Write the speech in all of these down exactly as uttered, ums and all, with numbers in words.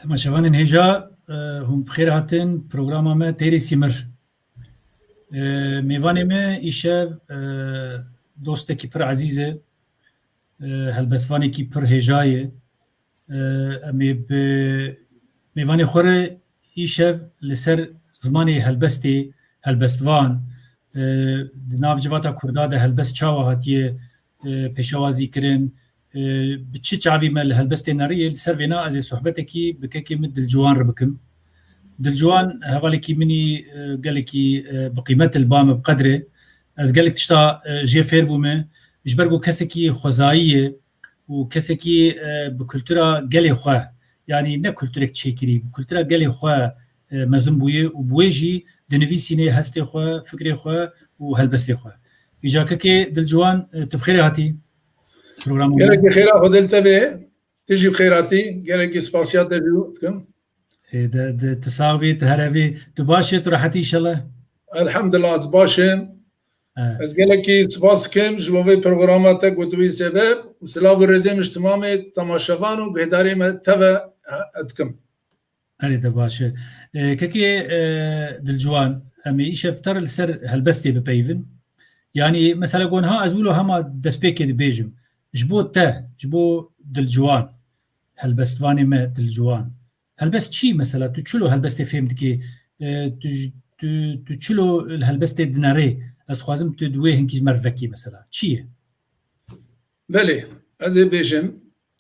Temaşevanên hêja, e, hûn bi xêr hatin programa me Têrê Sîmir. E, mêvanê me îşev, e, dostekî pir ezîz e, e, helbestvanekî pir hêja ye. E, em ê bi mêvanê xwe re îşev li ser zimanê helbestê, helbestvan, e, di nav civata Kurda de helbest çawa hatiye, e, pêşewazî kirin, e, bi çi çavî me li helbestê neriyê, li ser vêna ez ê sohbetekî bi kekê min Dilciwan re bikim. Dilciwan hevalekî min î, e, gelekî, e, bi qîmet e li ba me, bi qedr e. Ez gelek tişta, e, jê fêr bûme. Ji ber ku kesekî xwezayî ye û kesekî, e, bi kultura gelê xwe, yanî ne kulturek çêkirî, bi kultura gelê xwe, e, mezin bûye û bi wê jî dinivîsînê hestê xwe, fikrê xwe û helbestê xwe. Îca kekê Dilciwan, e, tu bi xêrê hatî programa me. Gelekî xêra Xwedê li te be. Tu jî bi xêr hatî. Gelekî spasiya te jî dikim. Ê, de, de, tu sax bî, tu herevî. Tu baş î, tu rehetî înşallah? Elhamdulillah, ez baş im. E. Ez gelekî spas dikim ji bo vê programa te ku tu wî sebeb û silav û rêzê min ji timamê temaşevan û guhdarê me teve, e, dikim. Erê, de baş e. E, kekê, e, Dilciwan, em ê îşev te re li ser helbestê bipeyivin. Yanî, mesela, gonha ez wilo hema destpêkê dibêjim. Ji bo te, ji bo Dilciwan, helbestvanê me Dilciwan, helbest çi, mesela, tu çilo helbestê fêm dikî? E, tu j-, tu, tu çilo li helbestê dinerê? Ez dixwazim tu di wê hinkî ji me re vekî, mesela. Çi ye? Belê, ez ê bêjim,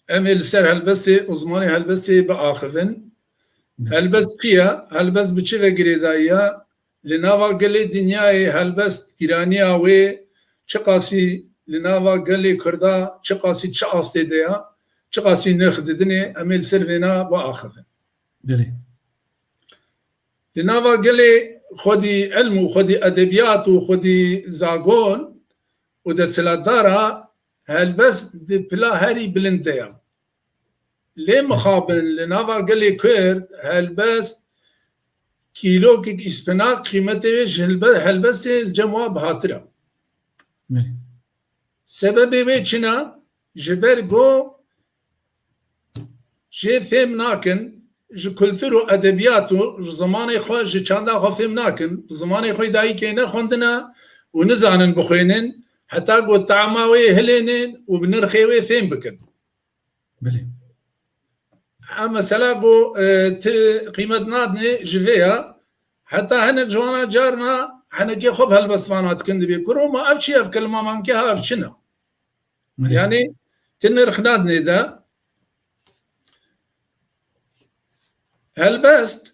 em ê li ser helbestê û zimanê helbestê biaxivin. Belê. Helbest çi ye? Helbest bi çi ve girêdayî ye? Li nava gelê dinyayê helbest giraniya wê çiqasî, li nava gelê Kurda çiqasî, çi astê de ye, çiqasî nirx didinê, em ê li ser vêna biaxivin. Belê. Li nava gelê xwedî ilm û xwedî edebiyat û xwedî zagon û desthilatdara helbest di pila herî bilind de ye. Lê mixabin li nava gelê Kurd helbest kîlokek îspinak qîmetê wê ji hilbe-, helbestê li cem wa bihatir e. Belê. Sebebê wê çi ne? Ji ber ku jê fêm nakin, ji kultur û edebiyat û ji zimanê xwe, ji çanda xwe fêm nakin, bi zimanê xwe dayikê nexwendine û nizanin bixwînin, heta ku tama wê hilênin û bi nirxê wê fêm bikin. Belê. Ev mesela ku, e, ti qîmet nadinê ji vê ya, heta hinek ji wana carna henekê xwe bi helbestvana dikin dibê. Kuro ma ev çi, ev kelima mankê ha ev çi ne? Belê. Yanî ti nirx nadinê de. Helbest,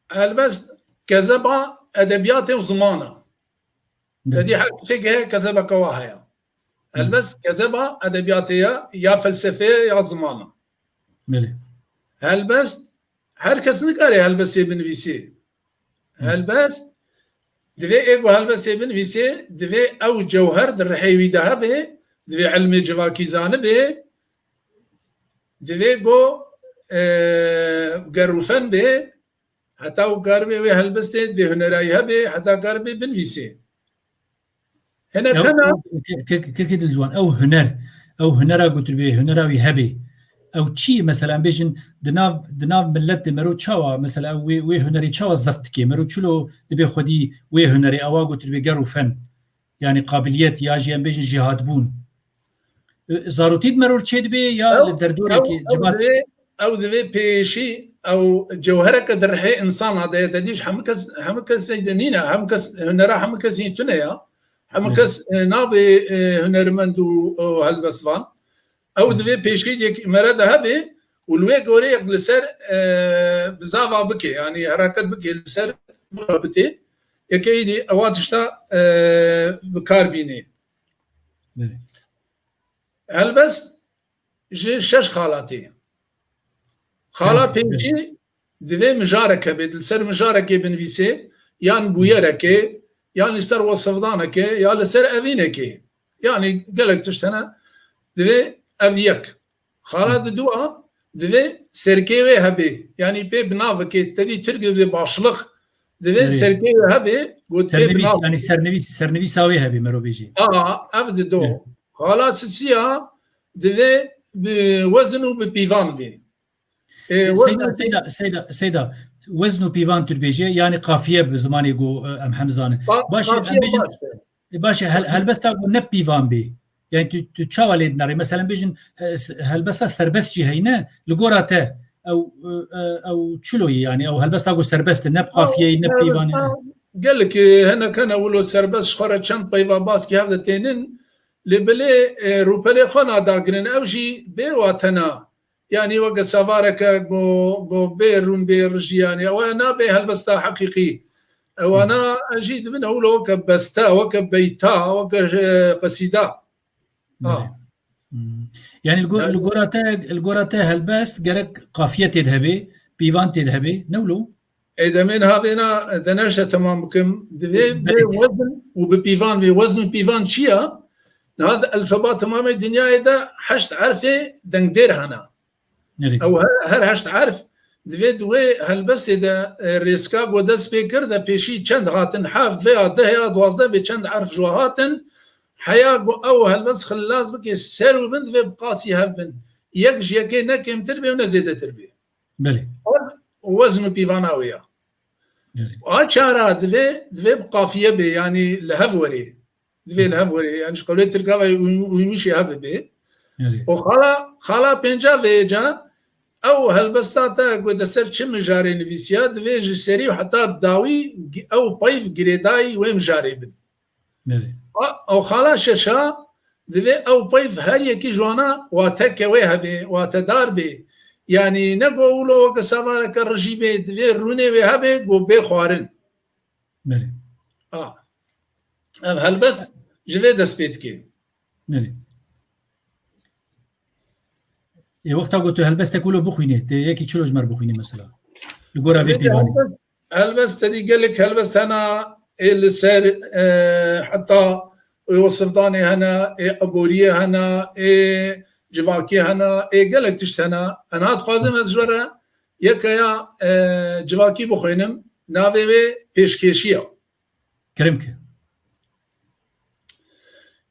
helbest kezeba edebiyatê û zimana. Belê. Te dî her tiştekî heye kezebeke wa heye. Hı. Helbest kezeba edebiyatê ya, ya felsefeyê ya zimana. Belê. Helbest, her kes nikare helbestê binivîsê. Hı. Helbest, divê ê ku helbestê binivîsê, divê ew cewher di rihê wî de hebe, divê ilmê civakî zanibe, divê ku, e, ger û fen be, heta û karibe wê helbestê divê hunerayî hebe, heta karibe binivîsê. Hene Ew, tena ew, ke-, ke-, kekê Dilciwan, ew huner, ew hunera ku tu dibê, hunera wî hebê. Ew çi, mesela, em bêjin, di nav, di nav milletê mero çawa, mesela, ew wê, wê hunerê çawa zeft dike? Mero çilo dibê xwedî wê hunerê, ewa ku tu dibê ger û fen, yanî qabiliyet, ya jî em bêjin jêhatbûn. E, zarotî di mero çê dibê ya Ew, li derdoreke ew, ew civat? Divê, ew divê pêşî, ew cewhereke di rihê insana de ye. Te dî ji hemû kes, hemû kesê de nîne, hemû kes, hunera hemû kesî tune ya. Hemû Hı. kes, e, nabê, e, hunermend û, û helbestvan. Ew Hı. divê pêşî yek mere de hebe û li wê goreyek li ser, e, bizava bike, yanî hereket bike, li ser bixebitê. Yekê êdî ewa tişta, e, bi kar bînê. Belê. Helbest ji şeş xala tê. Xala Belê, pêncî belê. divê mijarek hebe, li ser mijarekê binivîsê, yan bûyerekê, yan li ser wesifdanekê, ya li ser evînekê. Yanî gelek tişt hene, divê ev yek. Xala Hı. di dua divê serkê wê hebe. Yanî pê bi navekê te dî Tirk dibê başlık. Divê Belê. serkê wê hebe, got pê bi Sernivîs, nav. yanî sernivîs, sernivîsa wê hebe, mero bêjî. Aha, ev di do. Belê. Xala sisiya divê bi wezin û bi pîvan bê. E, e, we-, Seyda, Seyda, Seyda, Seyda, wezn û pîvan tu dibêje, yani qafiye bi zimanê ku, e, em hem zanin. Qa-, Baş e, em qafiye bêjin, baş e. E, baş e, hel-, helbesta ku ne pîvan bê. Yani tu, tu çawa lê dinarê? Mesela bêjin, e, s-, helbesta serbest jî heyne, li gora te ew, e, e, ew çilo ye yani, ew helbesta ku serbest e, ne bi qafiyeyê, ne bi pîvanê. Helbesta gelek, e, hinek hene wilo serbest ji xwe re çend peyva baskî hev de tênin, lê belê, e, rûpelê xwe nadagirin, ew jî bê wate na. Yanî weke savareke go, go bê rûn bê rijî, yanî ew nabê helbesta heqîqî. Ewana jî dibin ewlo weke beste, weke beyta, weke, e, qesîda. Ha. Belê. Hmm. Yanî li go-, Yanî li gora te, li gora te helbest gerek qafiye tê de hebe, pîvan tê de hebe, ne wilo? Ê demê niha vêna de neşe temam bikim. Divê bê Belê. wezn û bi pîvan bê. Wezn û pîvan çi ya? Niha di elfeba temamê dinyayê de heşt erfê dengdêr hene. Nerê? Ew her, her heşt erf divê di wê helbestê de, e, rêzka ku dest pê kir de pêşî çend hatin? Heft, vê ya deh ya duwazdeh bê çend erf ji we hatin? Heya ku ew helbest xilas bike ser û bin divê bi qasî hev bin. Yek ji yekê ne kêmtir bê û ne zêdetir bê. Belê. Ev wezn û pîvana wê ya. Belê. A çara divê, divê bi qafiye bê, yanî li hev werê. Divê li hev werê, yanî ji qewlê tirka ve uy-, uymuşê hev bê. Belê. O xala, xala pênca vê ca, ew helbesta te ku te ser çi mijarê nivîsiya, divê ji serî û heta dawî gi-, ew peyv girêdayî wê mijarê bin. Belê. A, ew xala şeşa divê ew peyv her yekî ji wana wateke wê hebe, watedar bê. Yanî ne go wilo weke savareke rijî bê, divê rûnê wê hebe go bê xwarin. Belê. A. Ev helbest ji vê dest pê dike. Belê. Ê, wexta ku tu helbestek wilo bixwînê, tê yekî çilo ji me re bixwînê mesela? Li gora vê Vê pîvanê. helbest, helbest tedî gelek helbest hene, ê li ser, e, heta ê wasifdanê hene, ê aboriyê hene, ê civakî hene, ê gelek tişt hene. Ena dixwazim ez ji we re yeke ya, e, civakî bixwînim. Navê wê pêşkêşiya. Kerem ke.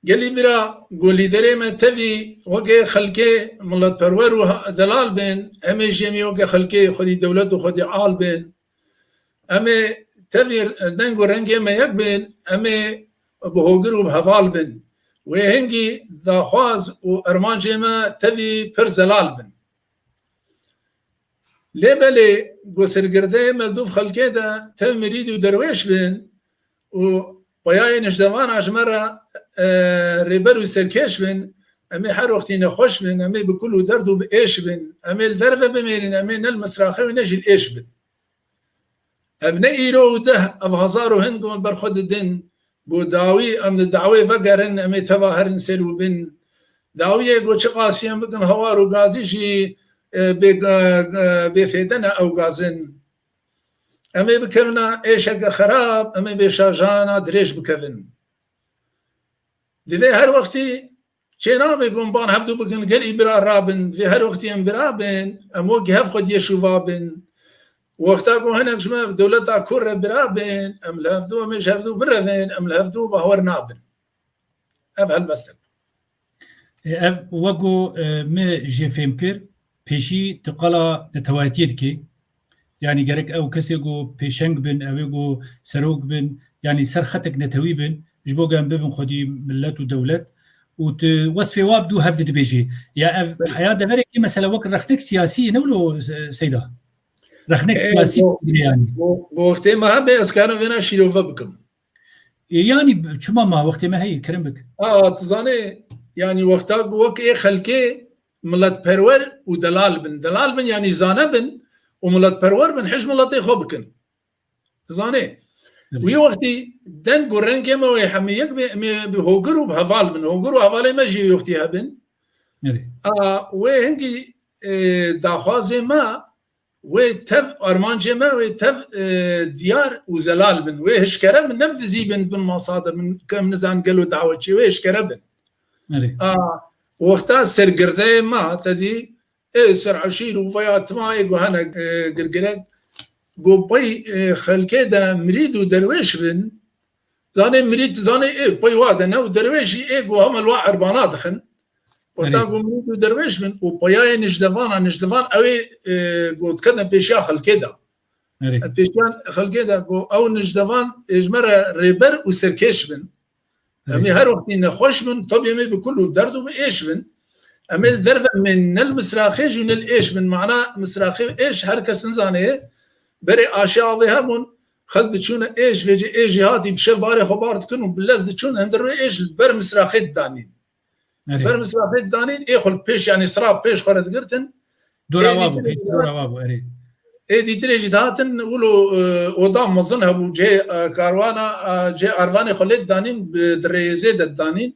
Gelî bira, go lîderê me tevî weke xelkê miletperwer û ha-, delal bin, em ê jî em ê weke xelkê xwedî dewlet û xwedî al bin. Em ê tevî deng û rengê me yek bin, em ê bi hogir û bi heval bin. Wê hingî daxwaz û ermancê me tevî pir zelal bin. Lê belê, go sergirdeyê me dûv xelkê de tev mirîd û derwêş bin û peyayê nijdevana ji me re, e, rêber û serkêş bin, em ê her wextî nexweş bin, em ê bi kul û derd û bi êş bin, em ê li derve bimêrin, em ê ne li misraxê û ne jî li êş bin. Ev ne îro û deh, ev hezar û hin gon ber xwe didin. Bo dawî em li dawê vegerin, em ê teva herin ser û bin. Dawiyê go çiqasî em bikin hewar û gazî jî, e, bê, e, e, bêfêde ne ew gazin. Em ê bikevina êşeke xerab, em ê bê şajana dirêj bikevin. Divê her wextî çênabe gumban hevdû bikin, gelî bira rabin. Divê her wextî em bira bin, em wekî hev xwediyê şûva bin. Wexta ku hinek ji me dewleta kur re bira bin, em li hevdû, em ê ji hevdû birevin, em li hevdû bawer nabin. Ev helbestek. E, ev wek ku, e, me jê fêm kir, pêşî tu qala netewayetiyê dikê. Yanî gerek ew kesê ku pêşeng bin, ew ê ku serok bin, yanî ser xetek netewî bin, ji bo ku em bibin xwedî millet û dewlet. Û tu wesfê wa bi dû hev de dibêjî. Ya ev Belê. heya deverekê mesela wek rexnek siyasî ye, ne wilo, e, Seyda? Rexnek E, siyasî go-, bigire yanî. go-, go wextê me hebe ez karim vêna şîrove bikim. E, yanî çima ma wextê me heye, kerem bik. A, tu zanê, yanî wexta ku wek ê xelkê miletperwer û delal bin. Delal bin, yanî zane bin û miletperwer bin, hij miletê xwe bikin. Tu zanê? Belê. Wî wextî deng û rengê me wê hemî yek be, em ê bi hogir û bi heval bin. Hogir û hevalê me jî wî wextî hebin. Belê. A, wê hingî, e, daxwazê me, wê tev armancê me, wê tev, e, diyar û zelal bin. Wê hişkere bin, ne bi dizî bin, bin masa de bin, ke em nizan gelo dawe çi, wê hişkere bin. Erê. A, wexta sergirdeyê me, te dî, ê ser eşîr û veya tima ê ku hene, e, girgirek, ku pey, e, xelkê de mirîd û derwêş bin, zanê mirîd, zanê ê pey wa de ne û derwêşî ê ku hema li wa erbana dixin. Wexta ku min û derwêş bin û payayê nijdevana, nijdevan ew ê, e, ku diketin pêşiya xelkê de. Erê. Pêşiya xelkê de ku ew nijdevan ê ji me re rêber û serkêş bin. Em ê her wextî nexweş bin, tabî em ê bi kul û derd û bi êş bin. Em ê li derve mên ne li misraxê jî ne li êş bin. Mana misraxê û êş her kes nizane ye. Berê aşê avê hebûn, xelk diçûne êş, vêcî êş jî hatî bi şev barê xwe bar dikin û bi lez diçûn, hundir wê êş li ber misraxê didanîn. Erê. Ber misafê didanîn, ê xwe li pêş, yanî sira pêş xwe re digirtin. Dora Ê wa bû, dîtirê pêş jî dora hat-, wa bû, erê. Ê dîtirê jî dihatin, wilo, e, oda mezin hebû, cihê, e, karwana, e, cihê arvanê xwe lê didanîn, bi, di rêzê de didanîn.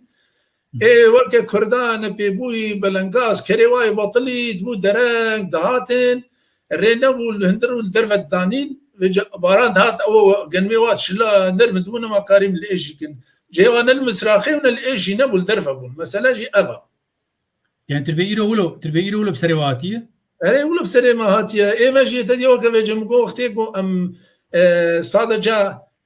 Hı. Ê weke Kurda nepêbûyî, belengaz, kerê wayê batilî, dibû dereng, dihatin. Rê nebû li hundir û li derve didanîn. Vê ca-, baran dihat, ew genmê wa şila nerm dibû, nema karî min li êş jî kin. Cihê wan ne li misraxê û ne li êş jî nebû, li derve bûn. Mesele jî ev a. Yani tu dibê îro wilo, tu dibê îro wilo bi serê we hatiye? Erê, wilo bi serê me hatiye. Ê me jî te diya weke vêce min got, wextê ku em, e, sadece,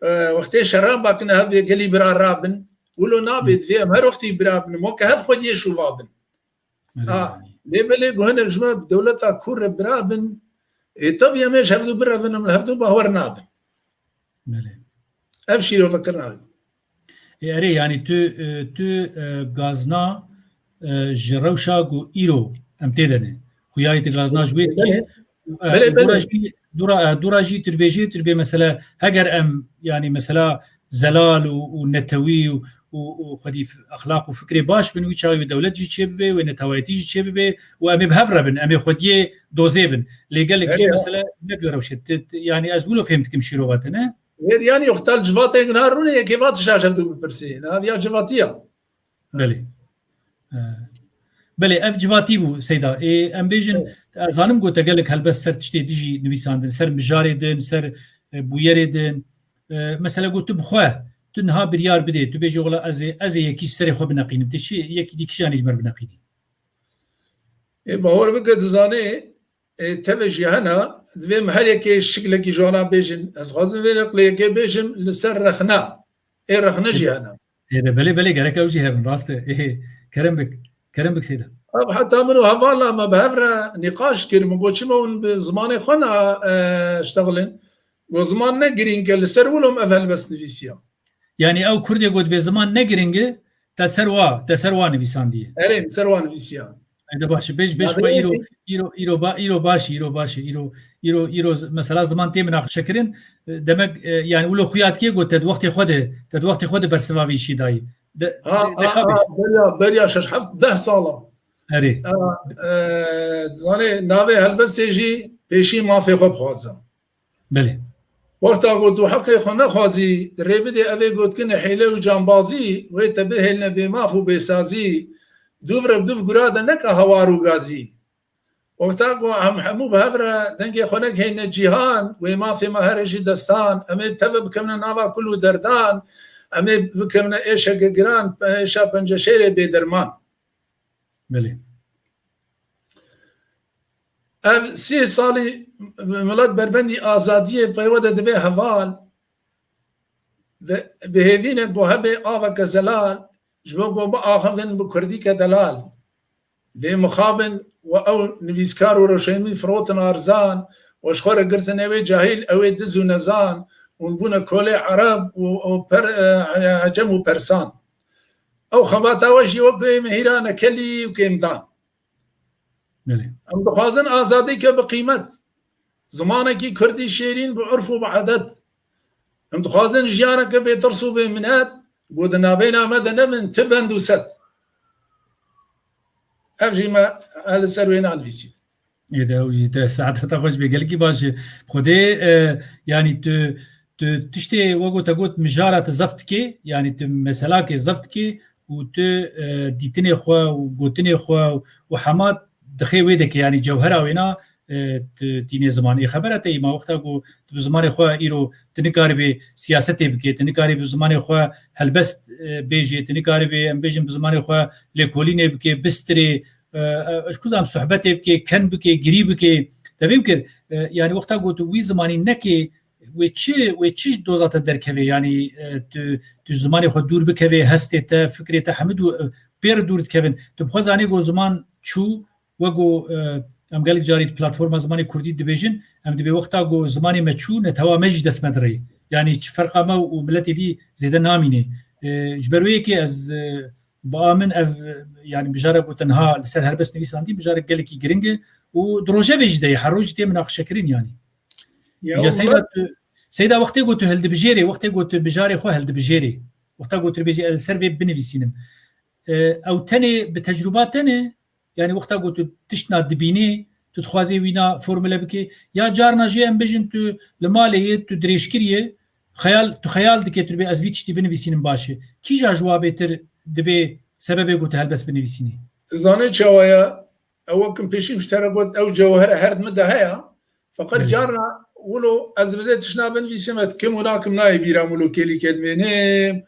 e, wextê şeran bakine hevê gelî bira rabin. Wilo nabê, Hı. divê em her wextî bira bin. Weke hev xwediyê şûva bin. Erê, Ha, yanî. Lê belê ku hinek ji me bi dewleta kûr re bira bin, ê, tevî em ê ji hevdû birevin, em li hevdû bawer nabin. Belê. Ev şîrovekirina wî. Ê, erê, yanî tu, e, tu, e, gazna, e, ji rewşa ku îro em tê de ne. Xuyayê tu gazna ji wê dikî. Belê. E, Belê, û dûra belê. jî, dûra, e, dûra jî tu dibêjî, tu dibê mesela, heger em, yanî mesela zelal û, û netewî û, û, û xwedî f-, exlaq û fikrê baş bin, wî çaxê wê dewlet jî çêbibe, wê netewayetî jî çêbibe û em ê bi hev re bin, em ê xwediyê dozê bin. Lê gelek jî Erê. mesela ne bi rewşê. Ti, ti, yanî ez wilo fêm dikim şîrova te, ne? Ê, yanî wexta li civatê gina rûnê yekê va tişa ji hevdû bipirsî. Nav ya civatiya. Belê. E, belê, ev civatî bû, Seyda. Ê, em bêjin, Evet. ez zanim ku te gelek helbest ser tiştê dijî nivîsandin, ser mijarê din, ser, e, bûyerê din. E, mesela ku tu bi xwe, tu niha biryar bidê, tu bêjî, "Wela ez ê, ez ê yekî ji serê xwe bineqînim." Tê çi, yekî dî kîjanî ji me re bineqînî? Ê, bawer bike, dizanê, ê, teve jî hene, divê em her yekê şiklekî ji wana bêjin. Ez xwazim vê neqlê yekê bêjim li ser rexna. Ê rexne jî hene. Ê de belê, belê, gerek ew jî hebin, rast e. Ê, kerem bik, kerem bik Seyda. Ev heta min û hevala me bi hev re nîqaş kir, min got, "Çima hûn bi zimanê xwe na, e, ştexilin?" Got, "Ziman ne girîng e, li ser wilo em ev helbest nivîsiya." Yanî ew kurdê got, "Bê ziman ne girîng e", te ser wa, te ser wa nivîsandiye. Erê, li ser wa nivîsiya. Ê de baş e, bêj, bêj Ya xwe belê îro, îro, îro ba-, îro baş e, îro baş e, îro, îro, îro z-, mesela ziman tê minaqeşe kirin, e, demek, e, yani wilo xuya dikê got te di wextê xwe de, te di wextê xwe de bersiva vî işî dayî. De, Ha, de, de ha, ka ha, bêj. beriya, beriya şeş, heft, deh sala. Erê. Ha, e, zanê, navê helbestê jî pêşî mafê xwe bixwaze. Belê. Wexta ku tu heqê xwe nexwazî, rê bidê evê gotkine hêle û cambazî, wê te bihêline bê maf û bê sazî. Dûv re bi dûv gura de neke hawar û gazî. Wexta ku em hemû bi hev re dengê xwe negihêne cîhan, wê mafê me here jî destan, em ê teve bikevine nava kul û derdan, em ê bikevine êşeke giran, êşa penceşêrê bêderman. Belê. Ev sê salî milet berbendî azadiyê peywe de dibe heval, ve bi hêvî ne ku hebe aveke zelal, ji bo ku biaxivin bi kurdîke delal. Lê mixabin we ew nivîskar û rewşenbîr firotin arzan, we ji xwe re girtine wê cahîl, ew ê diz û nezan, hûn bûne kolê ereb û, û per-, e, ecem û persan. Ew xebata we jî wek ê mehîra nekelî û kêmdan. Belê. Em dixwazin azadîke bi qîmet, zimanekî kurdî şêrîn bi urf û bi edet. Em dixwazin jiyaneke bê tirs û bê minet, ku di navbeyna me de nebin ti bend û sed. Ev jî me li ser wê nanivîsî. Ê de ew jî te saeta te xweş bê, gelekî baş e. Xwedê, e, yanî tu, tu tiştê wek te got mijara tu zeft dikê, yanî tu meselakê zeft dikê û tu, e, dîtinê xwe û gotinê xwe û hema dixê wê dike, yanî cewhera wêna, e, tu tînê ziman. Ê xebera te yî ma wexta ku tu bi zimanê xwe îro tu nikaribê siyasetê bikê, tu nikarî bi zimanê xwe helbest, e, bêjê, tu nikaribê, em bêjin, bi zimanê xwe lêkolînê bikê, bistirê, e, e, ji ku zam sohbetê bikê, ken bikê, girî bikê. Te vê bikir, e, yani wexta ku tu wî zimanî nekê, Wê çi, wê çi doza te derkeve? Yanî, e, tu, tu zimanê xwe dûr bikevê, hestê te, fikrê te hemû dû-, e, pêr dûr dikevin. Tu bi xwe zanî ku ziman çû, wek ku, e, em gelek carî di platforma zimanê kurdî dibêjin, em dibê wexta ku zimanê me çû, netewa me jî dest me dirê. Yanî çi ferqa me û miletê dî zêde namînê. E, ji ber wê yekê ez, e, bi a min ev, e, yanî mijarek ku te niha li ser helbest nivîsandî, mijarek gelekî giring e û di rojevê jî de ye, her roj jî tê minaqişekirin yanî. Ya, Îja Seyda, tu, Seyda, wextê ku tu hildibijêrê, wextê ku tu mijarê xwe hildibijêrê, wexta ku tu dibêjî ez li ser vê binivîsînim, e, ew tenê bi tecrûba te ne, yanî wexta ku tu tiştna dibînê, tu dixwazê wîna formule bikê, ya carna jî em bêjin tu li malê yê, tu dirêjkirî yê, xeyal, tu xeyal dikê tu dibê ez vî tiştî binivîsînim baş e. Kîja ji wa bêtir dibê sebebê ku tu helbest binivîsînî? Tu zanî çawa ye? Ew wek min pêşî ji te re got, ew cewhere her di min de heye. Feqet Belê. Carna wilo ez vizê tiştna binivîsim, ez dikim û nakim nayê bîra min, wilo kêlî kedmênim.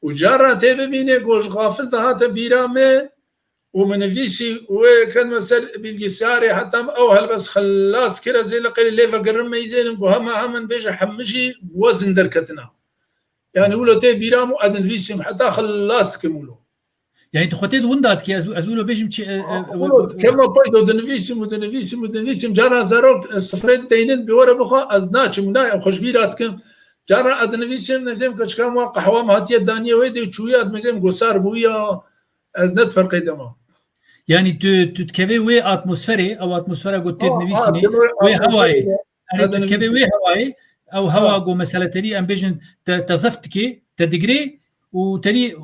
Û carna tê bibînê ku ji xafil dihate bîra min û min nivîsî û wê kedme ser bilgisayarê, heta min ew helbest xilas kir, ez ê li qêrê lê vegerim meyzênim ku hema hemin bêje hemijî wezin derketina. Yani wilo tê bîra min û ez nivîsim heta xilas dikim wilo. Yani tu xwe tê di winda dikî, ez, ez wilo bêjim çi, e, e, e, Wilo dikema paydo dinivîsim û dinivîsim û dinivîsim. Cara zarok, e, sifrê deynin bi were bixwe, ez naçim û nayê xwe ji bîra dikim. Cara ez dinivîsim, nizêm keçika min qehwa min hatiye daniye wê dê çûya, ez nizêm gosar bûya, ez ne di ferqê de ma. Yani tu, tu dikevê wê atmosferê, ew atmosfera ku tê Ha, ha, dinivîsînê, tu wê wê hewayê. atmosferê de. Yani tu dikevê wê hewayê, ew hewa Ha. ku mesela terî em bêjin te, te zeft dikê, te digirê û terî,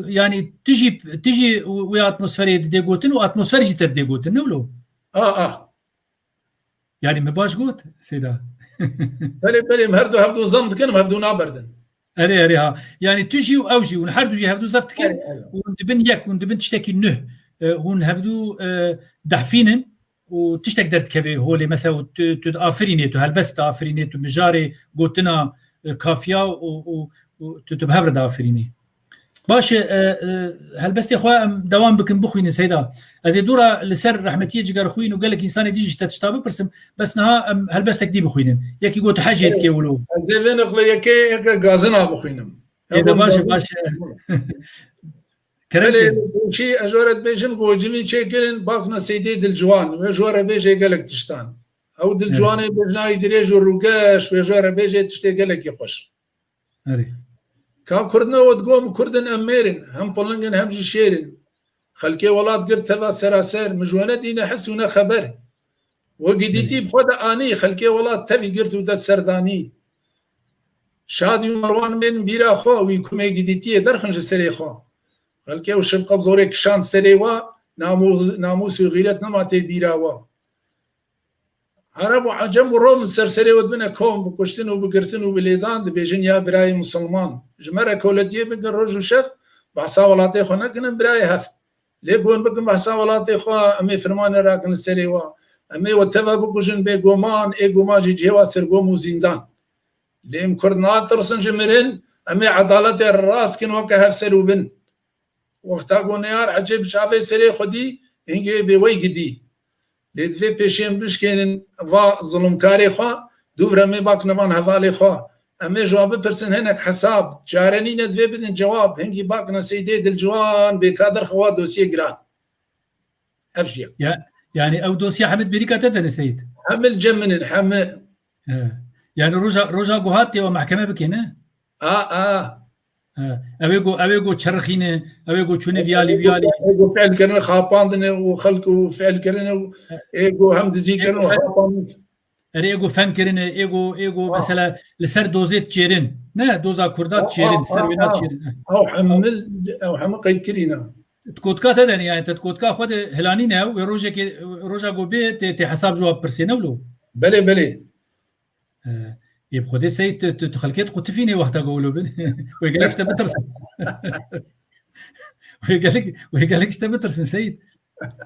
yani tu jî, tu jî wê atmosferê didê gotin û atmosfer jî te didê gotin, ne wilo? Ah, ah. Yani me baş got, Seyda? Belê, belê, em her du hevdu zam dikin, em hevdu naberdin. Erê, erê ha. Yani tu jî û ew jî, hûn her du jî hevdu zeft dikin Erê, erê. û hûn dibin yek, hûn dibin tiştekî nuh. E, hûn hevdu, e, dehfînin û tiştek derdikeve holê. Mesela tu, tu diafirînê, tu helbest diafirînê, tu mijarê gotina, e, kafiya û, û, û tu, tu bi hev re diafirînê. Baş e, e, e, helbestê xwe em dewam bikin, bixwînin Seyda. Ez ê dûra li ser rehmetiyê cigerxwîn û gelek însanê dî jî ji te tişta bipirsim. Bes niha em helbestek dî bixwînin. Yekî got hecê dike wilo. Ez ê vê niqle yekê, yeke gazina bixwînim. Ê de baş e, baş e. Kerem Belê, ke. Boşî, ez jore dibêjim ku civîn çêkirin, bakna Seydê Dilciwan. Wê jore bêjê gelek tiştan. Ew Evet. Dilciwanê bêjnayî dirêj û rûgeş, wê jore bêjê tiştê gelekî xweş. Erê. Ka Kurd ne û digo min Kurdin em mêr in, hem piling in hem jî şêr in. Xelkê welat girt teva seraser, min ji we nedîne his û ne xeber. We gidîtî Erê. bi xwe de anî, xelkê welat tevî girt û dest ser danî. Şadî û Merwan bên bîra xwe, wî kumê gidîtiyê derxin ji serê xwe. Xelkê û şefqe bi zorê kişand serê we, namû-, namûs û xîret nema tê bîra we. Ereb û Ecem û Rom li ser serê we dibine kom, bi kuştin û bi girtin û bi lêdan dibêjin ya birayê misilman. Ji me re kewletiyê bikin roj û şev, behsa welatê xwe nekinin birayê hev. Lê gon bikin behsa welatê xwe, em ê firmanê rakin li serê we. Em ê we teva bikujin bê goman, ê goma jî cihê we sergom û zîndan. Lê em Kurd natirsin ji mirin, em ê edaletê rast kin weke hev ser û bin. Wexta ku neyar ecê bi çavê serê xwe dî, hingê bê wey gidî. Lê divê pêşê em bişkênin va zulumkarê xwe, dûv re em ê bakine van hevalê xwe. Em ê ji wan bipirsin hinek hesab. Çare nîne divê bidin cewab. Hingî bakine Seydê Dilciwan bê ka derxe wa dosyê giran. Ev jî ye. Ya, yani ew dosya hemî di bêrîka te de ne Seyîd? Hemî li cem min in, hemî. He. Yani roja, roja ku hat tê we mehkeme bikê, ne? A, a. He. Ew ê ku, ew ê ku çerixîne, ew ê ku çûne viyalî, Ew ê ku, viyalî. Ew ê ku fiil kirine, xapandine û xelk û fiil kirine û He. ê ku hem dizî Ê kirine ku û fe-, xapandine. Erê, ê ku fem kirine, ê ku, ê ku Ha. mesela li ser dozê çêrin. Ne, doza Kurda Ha, çêrin, ha, ser ha, wêna ha. çêrin. He. Ew hemil, ew hemil qeyd kirîne. Di kotka te de ne, yani te di kotka xwe de hilanîne ew, wê rojekê, roja ku bê tê, tê hesab ji wa pirsê, ne wilo? Belê, belê. E, ê bi Xwedê Seyîd, tu, tu, tu xelkê diqutifînê wexta ku wilo bin. Wê gelek ji te bitirsin. Wê gelek, wê gelek ji te bitirsin Seyîd.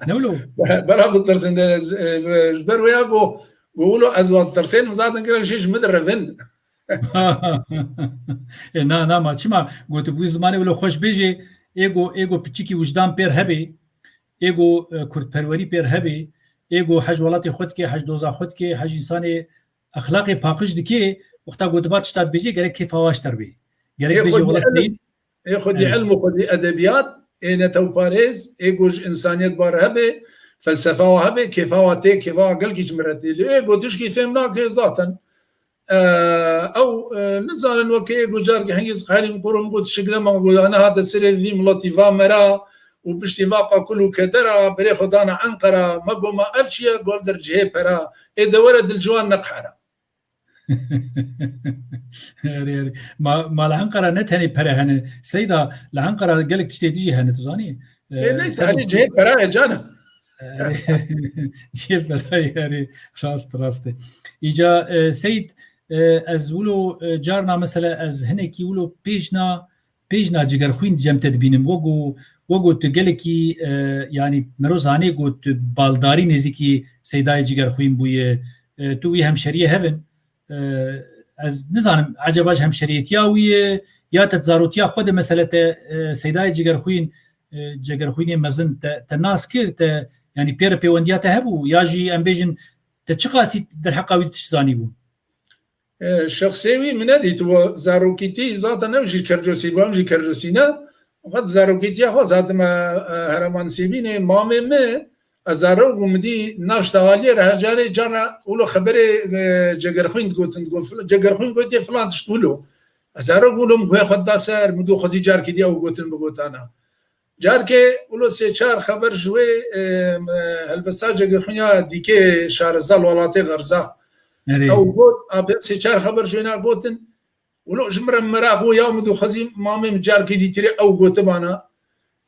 Ne wilo? Bera bitirsin, e, ji, e, ji ber wê ya ku, ku wilo ez wan tirsênim zaten gelek jî ji min direvin. E, na, na, ma çima gotibûyî zimanê wilo xweş bêjê, ê ku, ê ku piçikî wijdan pêr hebê, ê ku, e, kurdperwerî pêr hebê, ê ku hej welatê xwe dikê, hej doza xwe dikê, hej însanê exlaqê paqij dikê, Wexta ku tu va tişta dibêjê, gerek kêfa wa ji te re bê. Gerek Ê bêjê, xwedî wela elim, Seyîd, ê xwedî Evet. Elim û xwedî edebiyat, ê netewparêz, ê ku ji insaniyet bar hebe, felsefa wa hebe, kêfa wa tê, kêfa wa gelkî ji min re tê. Lê ê ku tişkî fêm nake zaten. E, ew, e, nizanin weke ê ku carkî hingî ziqherî min kurum got şiklema got, ana hate serê vî miletî va mera û piştî va qakul û kedera, berê xwe dana Enqera, me got ma ev çi ye? Got ev der cihê pera. Ê de were dilciwan neqhera. Erê, erê. Ma, ma li Enqera ne tenê pere hene. Seyda, li Enqera gelek tiştê dî jî hene, tu zanî? Ê, Ee, neyse, tenê herî cihê pera ye, canim. Erê, cihê pera ye, erê. Rast, rast e. Îca, e, Seyid, e, ez wilo, e, carna mesela ez hinekî wilo pêjna pêjna Cigerxwîn cem te dibînim. Wego, wego tu gelekî, e, yanî mero zanê ku tu baldarî nêzîkî Seydayê Cigerxwîn bûye. E, tu wî hemşeriyê hev in. E, ez nizanim, eceba ji hemşeriyetiya wî ye, ya te di zarotiya xwe de mesele te, e, Seydayê Cigerxwîn, e, Cegerxwînê mezin te, te nas kir, te, yanî pê re pêwendiya te hebû, ya jî em bêjin te çiqasî derheqa wî tişt zanîbû? E, şexsê wî min nedît, we zarokîtî zaten ew jî Kercosî bû, em jî Kercosî ne. Qet zarokîtiya xwe ez hatime, e, Herêma Nisêbînê, mamê min, ez zarok bûm, min dî nav ji tevaliyê re her carê cara wilo xeberê, e, Cegerxwîn digotin, digot fil-, Cegerxwîn gotiye filan tişt wilo. Ez zarok bûm, wilo min guhê xwe dida ser, min dû xwezî carkî dî ew gotin bigotana. Carkê wilo sê çar xeber ji wê, e, e, helbesta Cegerxwîn ya dîkê şareza li welatê Xerza. Erê. Ew got, a pê sê çar xeber ji wê na gotin. Wilo ji min re meraq bû, ya min dixwezî mamê min carkê dîtirê ew gotibana.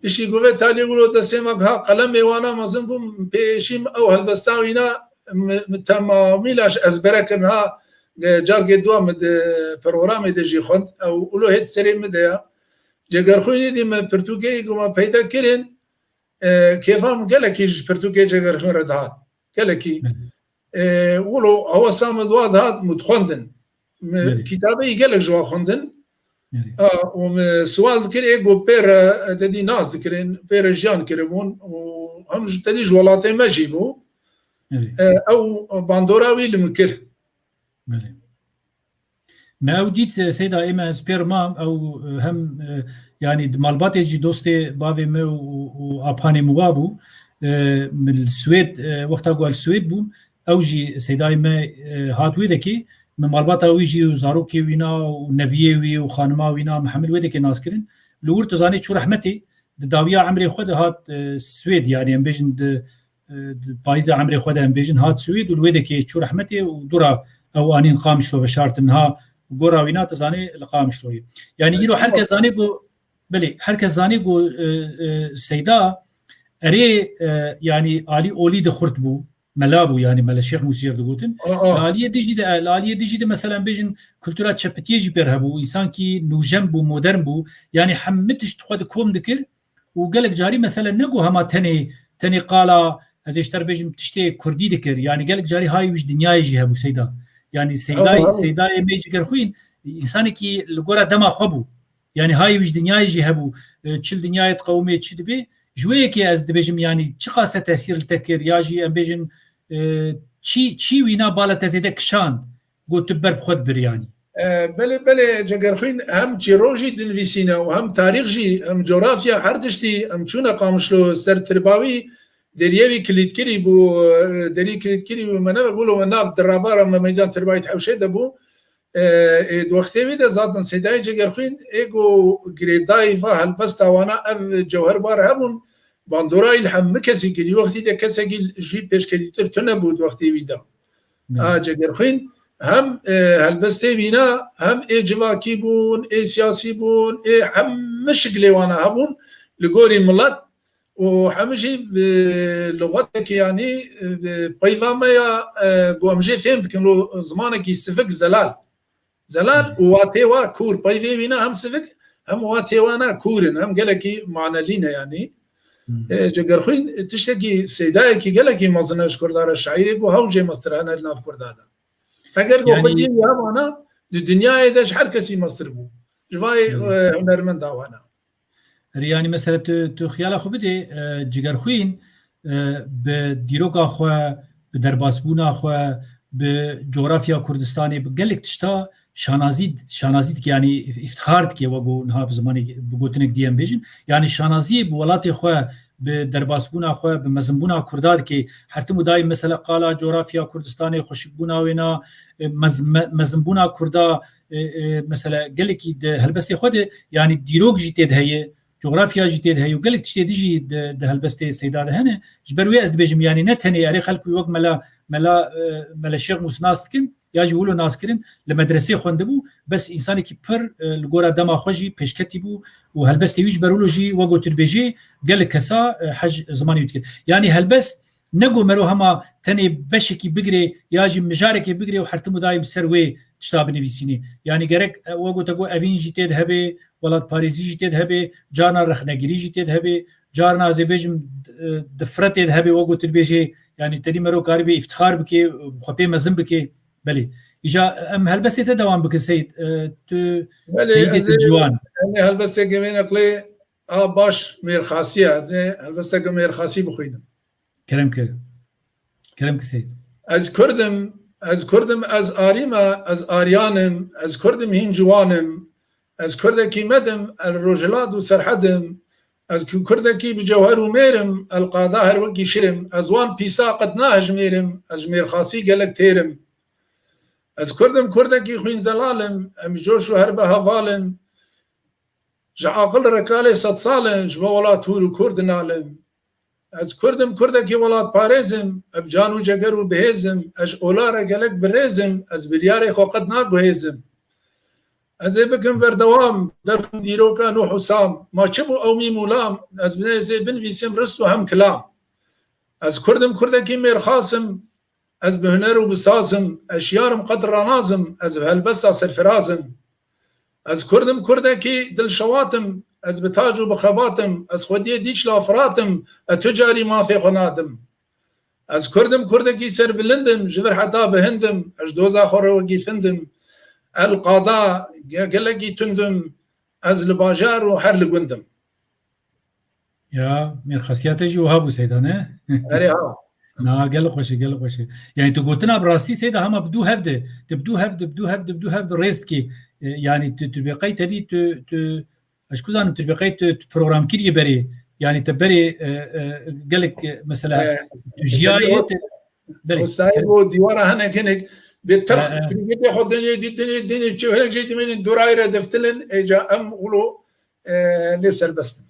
Piştî ku vê talî wilo destê me giha, qelemê wana mezin bû, min pêşî min ew helbesta wîna mi, mi temamîla ji ezbere kirin ha, e, carkê dua min di programê de jî xwend. Ew wilo hê di serê min de ya. Cegerxwînî dî me pirtûkê ku me peyda kirin, e, kêfa min gelekî ji pirtûkê Cegerxwîn re dihat. Gelekî. Belê. E, wilo hewesa min di wa dihat, min dixwendin. Min Belê. Kitabê yî gelek ji wa xwendin. Belê. A, û min siwal dikir, ê got pê re te dî nas dikirin, pê re jiyan kiribûn û hem ji te dî ji welatê me jî bû. Belê. E, ew bandora wî li min kir. Belê. Me ew dît, e, Seyda, ê me ez pê re mam, ew, e, hem, e, yanî di malbatê jî dostê bavê me û, û, û apanê min wa bû. E, min li Swêd, e, wexta ku ez li Swêd bûm, ew jî Seydayê me, e, hat wê dekê. Min malbata wî jî û zarokê wîna û neviyê wî û xanima wîna min hemil wê dekê nas kirin. Li wir tu zanî çû rehmetê, di dawiya emrê xwe de hat, e, Swêd, yanî em bêjin di e, di payîza emrê xwe de em bêjin, hat Swêd û li wê dekê çû rehmetê û dûra ew anîn Qamişlo veşartin. Niha gora wîna tu zanê li Qamişloyê. Yanî Evet, îro her kes zanê ku, belê, her kes zanê ku, e, e, Seyda erê, e, yanî alî olî de xurt bû, mela bû, yanî Mele Şêx Mûsî jê re digotin. Aa. Li aliyê dijî de, li aliyê dijî de mesela em bêjin kultura çepitiyê jî pêr hebû, însankî nûjen bû, modern bû. Yanî hemî tişt xwe di kom dikir. Û gelek carî mesele ne ku hema tenê, tenê qala, ez ê ji te re bêjim, tiştê kurdî dikir. Yanî gelek carî hayê wî ji dinyayê jî hebû Seyda. Yanî Seydayê, Ew, ew. Seydayê me Cigerxwîn, însanekî li gora dema xwe bû. Yanî hayê wî ji dinyayê jî hebû. E, çi li dinyayê diqewimê, çi dibê. Ji wê yekê ez dibêjim, yanî çiqas te tesîr li te kir, ya jî em bêjin, e, çî, çî wîna bala te zêde kişand, got tu ber bi xwe dibir yanî. E, belê, belê, Cegerxwîn hem çîrok jî dinivîsîne û hem tarîx jî, hem cografya, her tiştî, em çûne Qamişlo ser tirba wî, deriyê wî kilîtkirî bû, e, derî kilîtkirî bû, me nebe gulo me nav di rabara me meyzan tirbayî di hewşê de bû. E, ê di wextê wî de zaten Seydayê Cegerxwîn ê ku girêdayî va helbesta wana ev cewher bar hebûn, bandorayî li hemû kesî kirî. Wextî de kesekî jî pêşketîtir tune bû di wextê wî de. Ne. A Cegerxwîn hem, e, helbestê wîna, hem ê civakî bûn, ê siyasî bûn, ê hemû şiklê wana hebûn li gorî milet û hemû jî bi lixwetekî yanî, e, bi peyva me ya, e, ku em jê fêm dikin, lo zimanekî sivik zelal. Zelal Hı. û watê wa kûr, peyvê wîna hem sivik, hem watê wana kûr in, hem gelekî manelî ne yanî. Hı. E, Cegerxwîn tiştekî, seydayekî gelekî mezin e ji Kurda re, şaîrê ku hew jê mestir hene li nav Kurda de. Eger ku Yanî xwediyê wî hebana, di dinyayê de ji her kesî mestir bû. Ji vayê, Hı. e, hunermenda wana. Erê, yanî mesela tu, tu xiyala xwe bidê, e, Cigerxwîn, e, bi dîroka xwe, bi derbasbûna xwe, bi cografya Kurdistanê, bi gelek tişta şanazî, şanazî dike, yanî îftixar dike, wek ku niha bi zimanê, bi gotinek dî em bêjin. Yanî şanaziyê bi welatê xwe, bi derbasbûna xwe, bi mezinbûna Kurda dike. Her tim û dayî mesela qala coğrafya Kurdistanê, xweşikbûna wêna, e, mez-, me-, mezinbûna Kurda, e, e, mesela gelekî di helbestê xwe de, yanî dîrok jî tê de heye, coğrafya jî tê de heye û gelek tiştê dî jî di, di helbestê Seyda de hene. Ji ber wê ez dibêjim, yanî ne tenê erê xelk wî wek mela, mela, e, Mele Şêx Mûs nas dikin, ya jî wilo nas kirin, li medresê xwendibû, bes însanekî pir, e, li gora dema xwe jî pêşketî bû û helbestê wî ji ber wilo jî wek gotir bêjê gelek kesa, e, hej zimanê wî dikir. Yanî helbest ne ku mero hema tenê beşekî bigirê ya jî mijarekê bigirê û her tim û dayî bi ser wê tişta binivîsînê. Yanî gerek, e, wek gote ku evîn jî tê de hebe, welatparêzî jî tê de hebe, carna rexnegirî jî tê de hebe, carna ez ê bêjim, e, difre tê de hebe, wek gotir bêjê, yanî tenî mero karibê îftixar bike, xwe pê mezin bike. Belê. Îja em helbestê te dewam bikin Seyîd. E, tu Belê, Seyîdê ez ê, Dilciwan. Em ê helbesteke wê neqlê a baş mêrxasî ye. Ez ê helbesteke mêrxasî bixwînim. Kerem ke. Kerem ke Seyîd. Ez Kurd im, ez Kurd im, ez Arî me, ez Aryan im, ez Kurd im hîn ciwan im. Ez Kurdekî me dim, ez Rojhilat û Serhed im. Ez ku Kurdekî bi cewher û mêr im, el qada her wekî şir im. Ez wan pîsa qet nahejmêrim, ez ji mêrxasî gelek têr im. Ez Kurd im, Kurdekî xwînzelal im, em ji coş û herbe heval in. Ji aqil rekalê sedsal in, ji me welat hûr û kur dinalim. Ez Kurd im, Kurdekî welatparêz im, ez bi can û ceger û bi hêz im, ez ji ola re gelek bi rêz im, ez biryarê xwe qet naguhêzim. Ez ê bikim berdewam, derxim dîroka Nuh û Sam, ma çi bû ew mîm û lam, ez bi ez ê binivîsim rist û hem kilam. Ez Kurd im, Kurdekî mêrxas im, ez bi huner û bi saz im, ez şiyar im qet ranazim, ez bi helbesta serfiraz im. Ez Kurd im, Kurdekî dilşewat im, ez bi tac û bi xebat im, ez xwediyê Dîçla Firat im, ez tu carî mafê xwe nadim. Ez Kurd im, Kurdekî serbilind im, ji vir heta bi hind im, ez ji doza xwe re wekî find im. El qada ge-, gelekî tund im, ez li bajar û her li gund im. Ya, mêrxasiya te jî wiha bû Seyda, ne? Erê ha. Na, gelek xweş e, gelek xweş e. Yani tu gotina bi rastî Seyda hema bi dû hev de, tu bi dû hev de, bi dû hev de, bi dû hev de rêz dikî. E, yani tu, tu bê qey te dî, tu, tu, ez ku zanim tu bê qey tu, tu programkirî berê. Yani te berê, e, e, gelek, e, mesela E, tu jiyayê te, belê. Sahîb û dîwara hinek hinek bê terx, E, e. Privêtê xwe dinê, dî dinê, dinê, çi hinek jî dimênin, durayê re deftilin, êca em wilo, e, lê serbest in.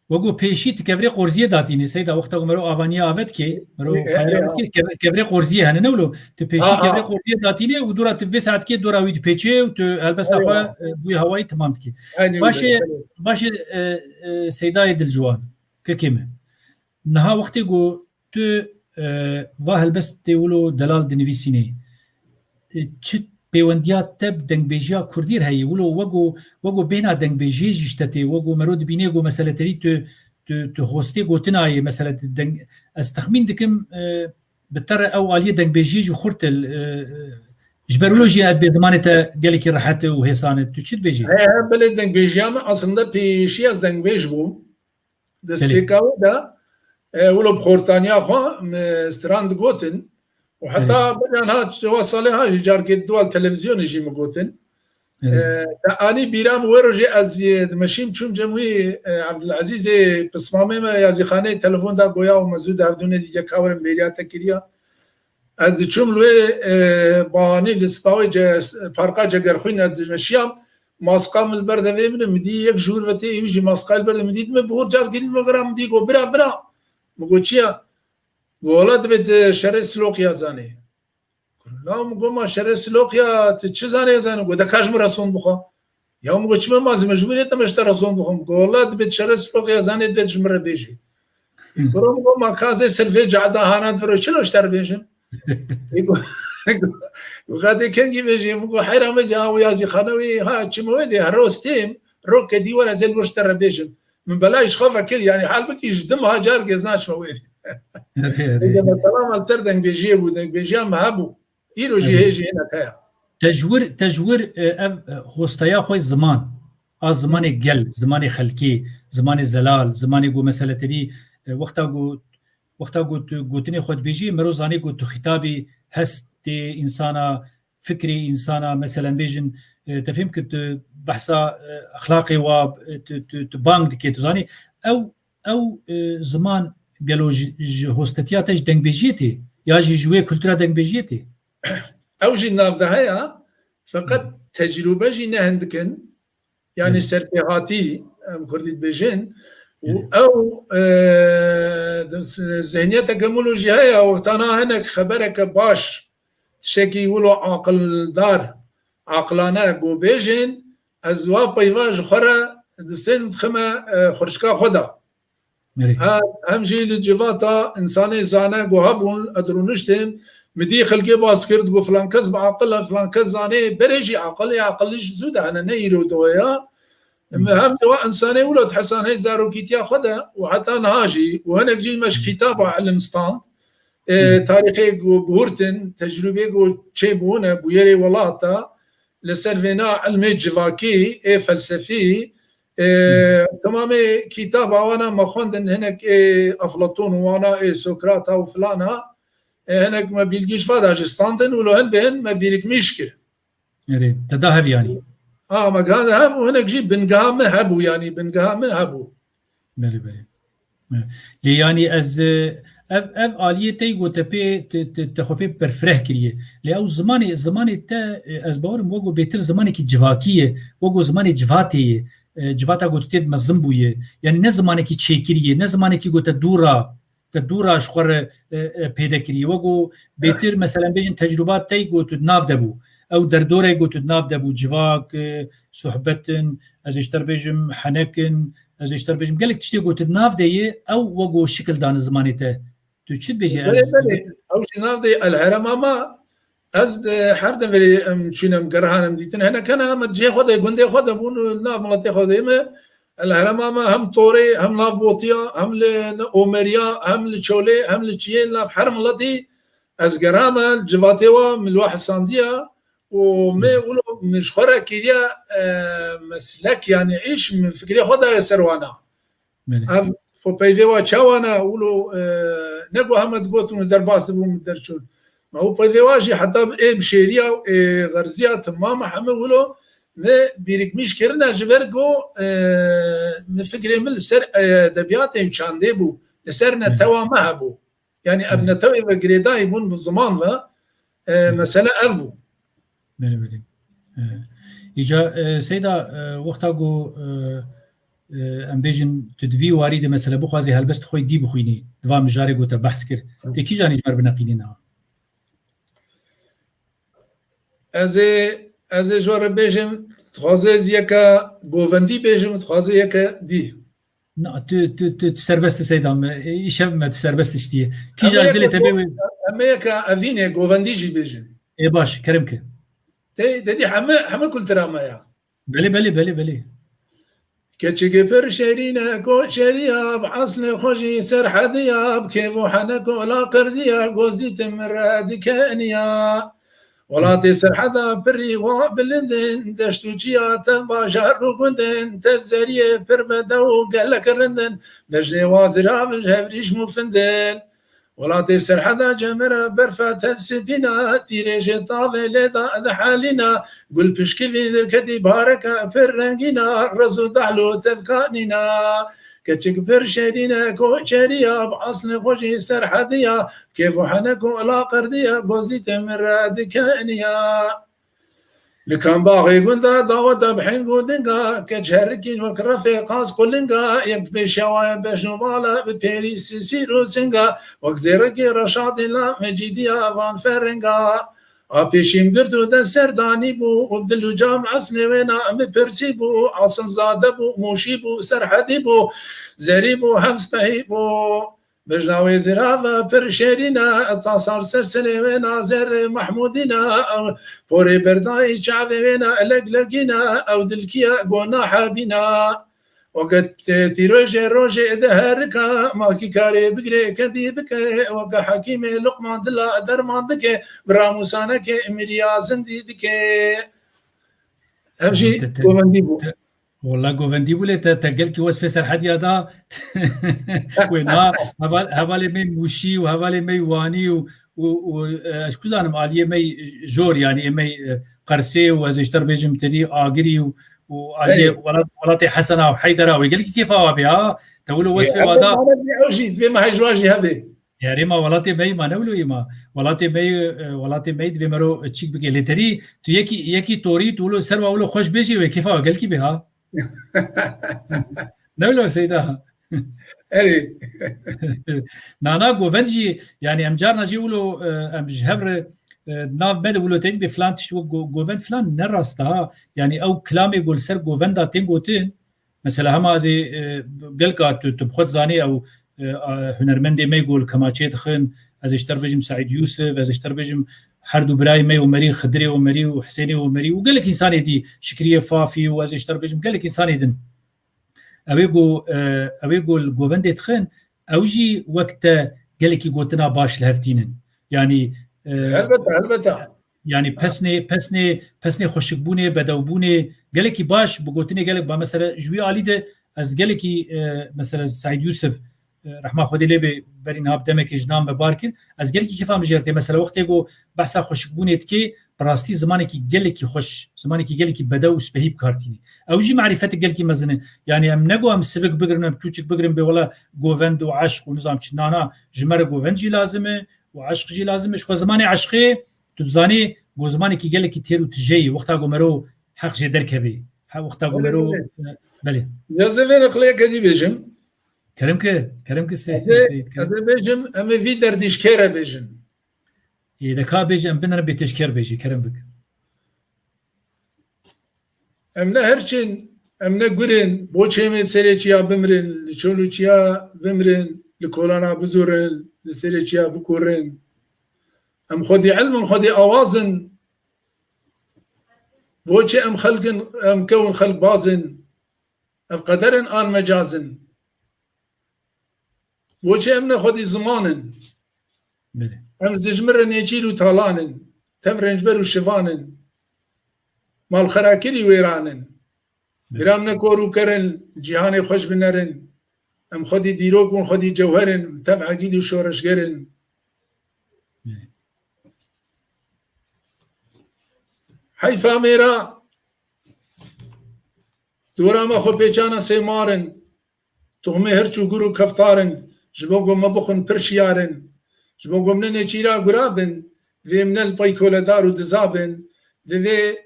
Wego pêşî tu kevrê qorziyê datînê, Seyda, wexta ku mero avaniya avet kê, mero E, e, xayra e. Kê, kev-, kevrê qorziyê hene, ne wilo? Tu pêşî Ha, ha. Kevrê qorziyê datînê û dora tu vê saetkê dora wî dipêçê û tu helbesta Eywa. Xwe, e, bûyê hawayî temam dikê. Aynı Başê, öyle. Başê, e, e, Seydayê Dilciwan, kekê me. Niha wextê ku tu, e, va helbestê wilo delal dinivîsînê, e, çi pêwendiya te bi dengbêjiya kurdî re heye? Wilo wego, wego bêhna dengbêjiyê jî ji te tê, wego mero dibînê ku mesele te dî tu, tu, tu hostê gotina yê, mesele tu deng, ez texmîn dikim, e, bi te re ew aliyê dengbêjiyê jî xurt e, e, ji ber wilo jî ez bê zimanê te gelekî rehet e û hêsan e. Tu çi dibêjî? He, he, belê dengbêjiya min aslında pêşî ez dengbêj bûm. Destpêka wê de, e, wilo bi xortaniya xwe, me stran digotin. Û heta beriya niha çewa salê ha jî carkê di wal televizyonê jî min gotin. E, te anî bîra min wê rojê ez, e, dimeşîm çûm cem wî, e, Evdilezîzê pismamê me yazîxaneyê telefon da goya û me zû di hevdûnê dî yeka werin bêriya te kiriya. Ez diçûm li wê, e, bahanî li Spawê ce-, parka Cegerxwîn ez dimeşiyam. Masqa min li ber devê min e, min dî yek ji wir ve tê, êwî jî masqa li ber de min dît, min bi hor car girîn ve vira min dî got, "Bira, bira." Min got, "Çi ye?" Got, "Wela dibê tu şerê Siloqiya zanê." Got, "La," min got, "ma şerê Siloqiya tu çi zanê zanê?" Got, "De ka ji min re sond bixwe." Ya min got, "Çima ma ez mecbûr ê te me ji te re sond bixwim?" Got, "Wela dibê tu şerê Siloqiya zanê dibê tu ji min re bêjî." Kuro min got, "Ma ka ez ê ser vê cehda hana di viro çilo ji te re bêjim?" Got, "Ka tê kengî bêjî?" Min got, "Heyra me zî ha wî yazîxane wî ha çime wê dê, her roz têm, rok ke dî were ez ê li wir ji te re bêjim." Min belayî ji xwe vekir, yanî halbikî ji dim ha car gez naçime wê dê. Erê, erê. Êdî mesela me li ser dengbêjiyê bû, dengbêjiya me hebû. Îro jî Erê. Hê jî hinek heye. Te ji wir, te ji wir, e, ev, e, hosteya xwe ziman, a zimanê gel, zimanê xelkê, zimanê zelal, zimanê ku mesele te dî, e, wexta ku, wexta ku tu gotinê xwe dibêjî, mero zanê ku tu xîtabî hestê însana, fikrê însana, meselen bêjin, e, te fêm kir tu behsa, e, exlaqê wa, e, tu, tu, tu bang dikê, tu zanî, ew, ew, e, ziman gelo ji, ji hostetiya te, ji dengbêjiyê tê, ya jî ji wê kultura dengbêjiyê tê? Ew jî nav de heye, feqet tecrûbe jî ne hindik in. Yanî serpêhatî, em kurdî dibêjin. Û ew, e, zihniyeteke min jî heye, wextana hinek xebereke baş, tiştekî wilo aqildar, aqilane ku bêjin, ez wa peyva ji xwe re distên dixime, e, xurçika xwe de. Erê. Hem, hem jî li civata insanê zane ku hebûn, ez rûniştim, min dî xelkê bas kir, digot, "Filan kes bi aqil e, filan kes zanê." Berê jî aqil e, aqil jî zû de hene, ne îro de ya. Em, hem de wa insanê wilo dihesan hey zarokîtiya xwe de û heta niha jî û hinek jî me ji kitaba ilim stand. E, tarîxê ku bihurtin, tecrûbê ku çêbûne, bûyerê welata, li ser vêna ilmê civakî, ê felsefî, e, temamê kitaba wana me xwendin, hinek ê Eflatûn û wana ê Sokrata û filana, e, hinek me bîlgî ji va de jî standin û lo hin bi hin me bîrikmîş kir. Erê, te da hev yanî? A, me giha de hev û hinek jî bingeha me hebû, yanî bingeha me hebû. Belê, belê. E, lê yanî ez, e, ev, ev aliyê te yî ku te pê, te, te, te xwe pê berfireh kiriye. Lê ew zimanê, zimanê te, e, ez bawer im wek ku bêtir zimanekî civakî ye, wek ku zimanê civatê ye, e, civata ku tu tê de mezin bûye. Yanî ne zimanekî çêkirî ye, ne zimanekî ku te dûra, te dûra ji xwe re, e, e, pêde kiriye. Wek ku bêtir, meselen, bêjin tecrûba te yî ku tu di nav de bû. Ew derdorê ku tu di nav de bû, civak, e, sohbetin, ez ê ji te re bêjim henekin, ez ê ji te re bêjim gelek tiştê ku tu di nav de yê, ew wek ku şikil dane zimanê te. Tu çi dibêjî? Belê, ez belê. Ew jî nav de yê, el herema ma, ez de her deverê em çûn em gerihan em dîtin. Hinek hene em cihê xwe de, gundê xwe de bûn, nav miletê xwe de me. El herema me hem Torê, hem nav Botiya, hem li Omeriya, hem li Çolê, hem li Çiyê, li nav her miletî ez gerame, civatê wa min li wa hesandiya û me wilo min ji xwe re kiriye, e, meslek, yanî îş, min fikrê xwe daye ser wana. Belê. Ev xwe peyvê wa çawa ne, wilo, e, ne ku heme digotin û derbas dibûn, min derçûn. Me û peyvê wa jî heta ê bi şêriya û ê xerziya temam heme wilo me bîrikmîş kirine ji ber ku, e, min fikrê min li ser, e, edebiyatê û çandê bû, li ser netewa me hebû. Yanî ev netewê ve girêdayî bûn bi ziman ve, e, mesele ev bû. Belê, belê. E, îca, e, Seyda, e, wexta ku, e, e, em bêjin tu di vî warî de mesela bixwazî helbest xwe dî bixwînî, di va mijarê ku te behs kir, tê kîjan jî ji me re bineqînî niha? Ez ê, ez ê ji we re bêjim, dixwaze ez yeke govendî bêjim, dixwaze yeke dî. Na, tu, tu, tu, tu serbest î Seyda me. E, îşev me, tu serbest î ji tiyê. Kîjan ji dilê te bê wê. Em ê yeke evînê govendî jî bêjin. Ê baş, kerem ke. Te, te dî heme, heme kultura me ya. Belê, belê, belê, belê. Keçik pir şêrîn e, koçeriya, bi eslê xwe jî serhediya, bi kêf û henek û laqirdiya, gozdî tim re dikeniya. Welatê Serheda pirî wa bilind in, deşt û çiya tev bajar û gund in, tev zeriyê pir bedew û gelek rind in, bejnê wa zirav ji hev rîşm û find in. Welatê Serheda cemira berfa tev spîna, tîrê jê tavê lê da dihelîna, gul pişkivî derketî bareka pir rengîna, rez û dehl û tev kanîna. Keçik pir şêrîn e, koçeriya, bi eslê xwe jî serhediya, kêf û henek û laqirdiya, gozî te min re dikeniya. Li kambaxê gunda daweta bi heng û dinga, keç herikîn wek refê qas qulinga, yek pêşiya waye beşn û bala, bi pêrî sisîr û singa, wek zêrekê reşadî la mecîdiya van ferenga. A pêşîm girt û dest ser danî bû, û dil û cam eslê wêna min pirsî bû, asil zade bû, mûşî bû, serhedî bû, zerî bû, hem spehî bû. Bijna wê zirava pir şêrîn e, tasar ser serê wêna zerrê Mehmûdîn e, ew porê berdayî çavê wêna leglegîn e, ew dilkiye gona hebîn e. Weke tîrojê rojê diherika, ma kî karê bigirê kedî bike, weke hekîmê Luqman dila derman dike, bi ramûsanekê miriya zindî dike. Ev jî Te, te, govendî bû. te, Wala govendî bû lê te, te gelkî wesfê Serhediya da. Wê na, heval-, hevalê me Mûşî û hevalê me Wanî û, û, û, e, ez ku zanim aliyê me jor, yanî ê me, e, Qersê û ez ê ji te re bêjim tirî Agirî û, û aliyê Erê. welat-, welatê Hesena û Heydera wê gelekî kêfa wa bê ha. Te wilo Ê, wesfê ev wa da. Ew jî, divê me hej wa jî hebe. Yarê ma welatê me yî ma ne wilo yî ma. Welatê me yî, e, welatê me yî divê mero çîk bike. Lê terî tu yekî, yekî torî tu wilo ser wa wilo xweş bêjî wê kêfa wa gelkî bê ha. Ne wilo Seyda? Erê. Nana govend jî, yanî em carna jî wilo, e, em ji hev re, e, nav me de wilo tên bê filan tişt wek go-, govend filan ne rast e ha. Yanî ew kilamê ku li ser govenda tên gotin, mesela hema ez ê, e, gelka tu, tu bi xwe dizanî ew, e, a, hunermendê me ku li kemaçê dixin, ez ê ji te re bêjim Seîd Yûsif, ez ê ji te re bêjim her du birayê me Omerî, Xidirê Omerî û Hisênê Omerî û gelek însanê dî, Şikriyê Fafî û ez ê ji te re bêjim gelek însanê din. Ew ê ku, e, ew ê ku li govendê dixin, ew jî wek te gelekî gotina baş li hev tînin. Yanî, e, Helbete, helbete. yanî pesnê, pesnê, pesnê xweşikbûnê, bedewbûnê, gelekî baş bi gotinê gelek ba. Mesela ji wî alî de ez gelekî, e, mesela Seîd Yûsif, e, rehma Xwedê lê bê, berî niha bi demekê ji nav me bar kir. Ez gelekî kêfa min jê re tê. Mesela wextê ku behsa xweşikbûnê dikê, bi rastî zimanekî gelekî xweş, zimanekî gelekî bedew û spehî bi kar tînî. Ew jî marîfetek gelekî mezin e. Yanî em ne ku em sivik bigirin, em çûçik bigirin bê wela govend û eşq û nizam çi. Na, na, ji me re govend jî lazim e û eşq jî lazim e. Ji xwe zimanê eşqê tu dizanî ku zimanekî gelekî têr û tije ye. Wexta ku mero heq jê derkevê. Ha, wexta ku Belê, mero, belê. e, belê. Ya ez ê vê re qileyeke dî bêjim. Kerem ki, kerem ki Seyîd, Ez ê, Seyîd, kerem. ez ê bêjim, em ê vî derdîşkê re bêjin. Ê, de ka bêjî, em binere bê têşkêr bêjî, kerem bik. Em ne hirçin, em ne gurin, boçê em ê li serê çiya bimrin, li çol û çiya bimrin, li kolana bizurin, li serê çiya bikurin. Em xwedî ilm in, xwedî awaz in. Boçê em xelk in, em kew in xelk baz in. Ev qeder in an mecaz in. Boçê em ne xwedî ziman in. Belê. Em ji dijmin re nêçîr û talan in. Tev rêncber û şivan in. Malxerakirî wêran in. Belê. Bira em ne kor û ker in, cîhanê xweş binerin. Em xwedî dîrok in, xwedî cewher in, tev egîd û şoreşger in. Belê. Heyfa mêra, dora me xwe pêçana sêmar in. Tohmê hirç û gur û keftar in, ji bo ku me bixwin pir şiyar in. Ji bo ku em ne nêçîra gura bin, divê em ne li pey koledar û diza bin, divê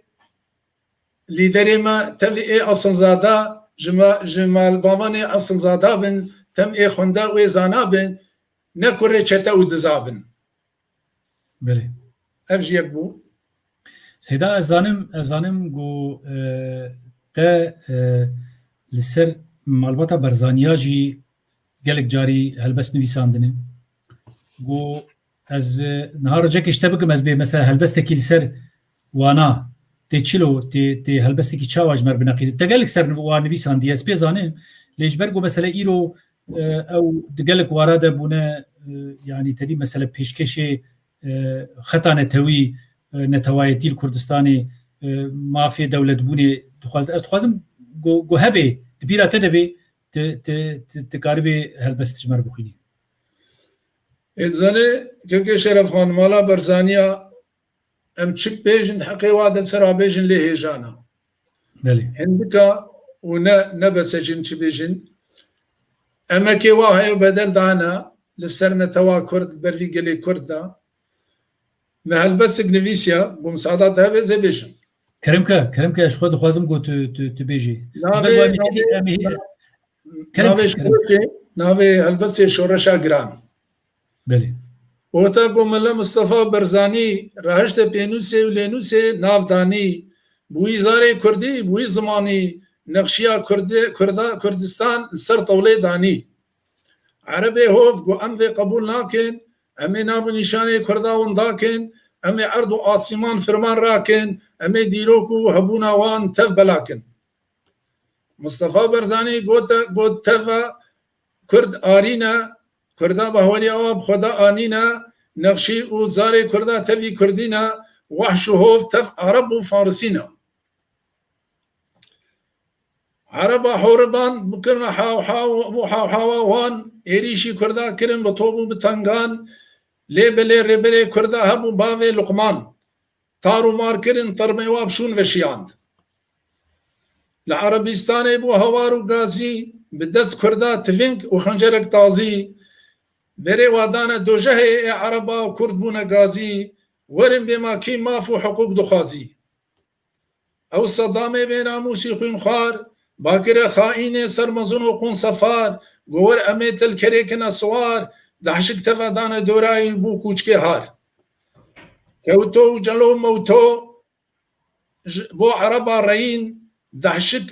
lîderê me tevî ê esilzada, ji me, ji malbavanê esilzada bin, tem ê xwenda û ê zana bin, ne kurê çete û diza bin. Belê. Ev jî yek bû. Seyda, ez zanim, ez zanim ku, e, te, e, li ser malbata Berzaniya jî gelek carî helbest nivîsandine. Ku ez, e, niha ricekê ji te bikim, ez bê mesela helbestekî li ser wana tê çilo, tê, tê helbestekî çawa ji me re bineqîde. Te gelek ser niv-, wan nivîsandiye, ez pê zanim. Lê ji ber ku mesela îro e, ew di gelek wara de bûne, e, yanî tedî mesele pêşkêşê, e, xeta netewî, e, netewayetî li Kurdistanê, e, mafê dewletbûnê dixwaze. Ez dixwazim ku, ku hebê, di bîra te de bê, ti, ti, ti, ti karibê helbest ji me re bixwînî. Ê dizanê, kekê Şeref Xan, mala Berzaniya Em çi bêjin, di heqê wa de li ser a bêjin lê hêjana. Belê. Hindika û ne, ne bes e jin çi bêjin. Emekê wa heye bedel dane li ser netewa Kurd, ber vî gelê Kurd de. Me helbestik nivîsiya, bi misada te hebe ez ê bêjim. Kerem ke, kerem ke, ez xwe dixwazim ku tu, tu, tu bêjî. Ji ber Navê, ku em ê navê, em ê na-, Kerem navê ke, kerem. Şoreşê, navê helbestê Şoreşa Giran. Belê. Ota ku Mele Mistefa Berzanî rahişte pênûsê û lênûsê nav danî, bi wî zarê kurdî, bi wî zimanî nexşiya Kurdi-, Kurda-, Kurdistan li ser tewlê danî. Erebê hov ku em vê qebûl nakin, em ê nav û nîşanê Kurda winda kin, em ê erd û asîman firman rakin, em ê dîrok û hebûna wan tev bela kin. Mistefa Berzanî gote, got, teva Kurd arî ne, Kurda bahweriya wa bi xwe de anî ne, nexşî û zarê Kurda tevî Kurdî ne, wehş û hov tev Ereb û Farisî ne. Ereba horiban bikirine hawhaw û hawhawa wan êrîşî Kurda kirin bi top û bi tengan, Lê belê rêberê Kurda hebû bavê Luqman. Tar û mar kirin, termê wa bi şûn veşiyand. Li Erebîstanê bû hawar û gazî, bi dest Kurda tiving û xencerek tazî. Berê wa dane dojehê ê Ereba û Kurd bûne gazî, werin bê ma kî maf û hiqûq dixwazî. Ew Sedamê bênamûsî xwînxwar, bakire xaînê ser mezin û qûn sefar, go wer em ê til kerê kine siwar, dehşik teva dane dorayî bû kûçkê har. Kewto û celo mewto ji bo Ereba reyîn, dehşik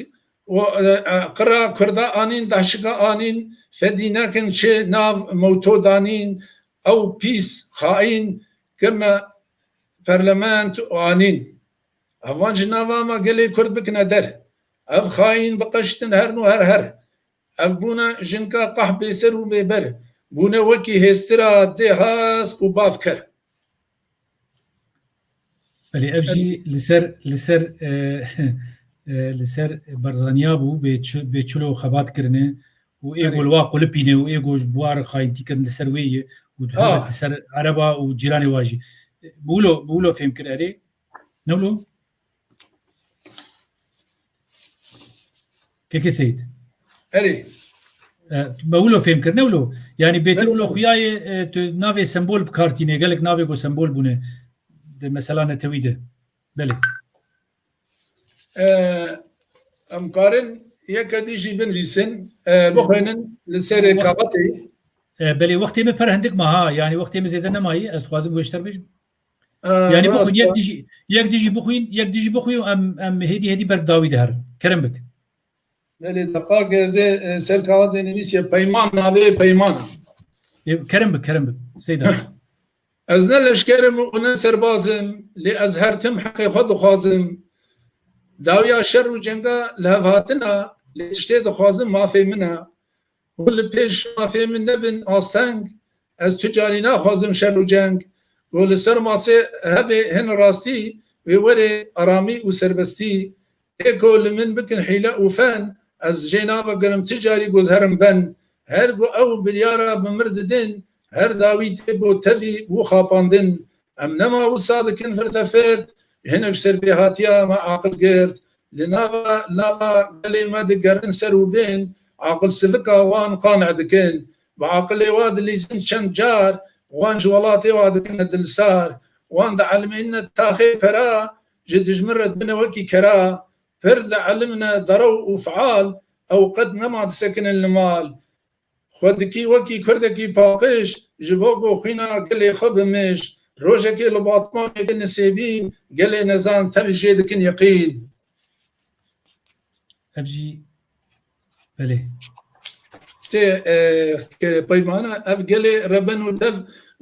û, e, e, qira Kurda anîn, dehşika anîn, fedî nekin çi nav mewto danîn, ew pîs, xaîn, kirine perlement û anîn. Evan ji nava me gelê Kurd bikine der. Ev xayîn biqeştin her nû her her. Ev bûne jinka qeh bêser û bêber. Bûne wekî hêstira dê hask û bav ker. Belê, ev jî li ser, li ser, e, e, li ser Barzaniya bû, bê çi-, bê çilo xebat kirine û ê Erê. Go li wa qulipîne û ê go ji buar xayîntî kirin li ser wê ye û Ah. Helbet li ser Ereba û cîranê wa jî. Bi wilo, bi wilo fêm kir erê. Ne wilo? Kekê Seyîd. Erê. E, me wilo fêm kir, ne wilo? Yani bêtir Ben wilo xuyayê, e, tu navê sembol bi kar tînê, gelek navê ku sembol bûne. De mesela netewî de. Belê. E, em karin yeke dî jî binivîsin, e, bixwînin li serê Wext- kaxetê. E, belê, wextê me per hindik ma ha, yani wextê me zêde nemayî, ez dixwazim wê ji te re bêjim. E, Yani rast bixwîn, yek e. Dijî, yek dijî bixwîn, yek dijî bixwîn, em, em hêdî hêdî ber bi dawî diherin. Kerem bik. Belê, deqak ez ê, e, ser kaxetê nivîsiye peyman, navê peyman. E, kerem bik, kerem bik. Seyda. Ez ne leşker im û ne serbaz im, lê ez her tim heqê xwe dixwazim. Dawiya şer û cenga li hev hatina, lê tiştê dixwazim mafê min e. Hûn li pêş mafê min nebin asteng, ez tu carî naxwazim şer û ceng. Ku li ser masê hebê hin rastî, wê werê aramî û serbestî. Ê ku li min bikin hîle û fen, ez jê navegerim ti carî ku ez herim ben. Her ku ew biryara bi mir didin, her dawî tê bo tevî û xapandin. Em nema wisa dikin firtefirt, hinek ji ser bêhatiya me aqil girt. Li nava, nava gelê me digerin ser û bên, aqilsivika wan qane dikin. Bi aqilê wa dilîzin çend car, wan ji welatê wa dikine dilsar. Wan dielimînine taxê pera, ji dijmin re dibine wekî kera. Pir dielimine derew û fial, ew qet nema disekinin li mal. Xwe dikî wekî kurdekî paqij, ji bo ku xwîna gelê xwe bimij. Rojekê li Batmanê di nisêbîn, gelê nezan tev jê dikin yeqîn. Ev jî, belê. Sê, e, ke-, peymana ev gelê reben û dev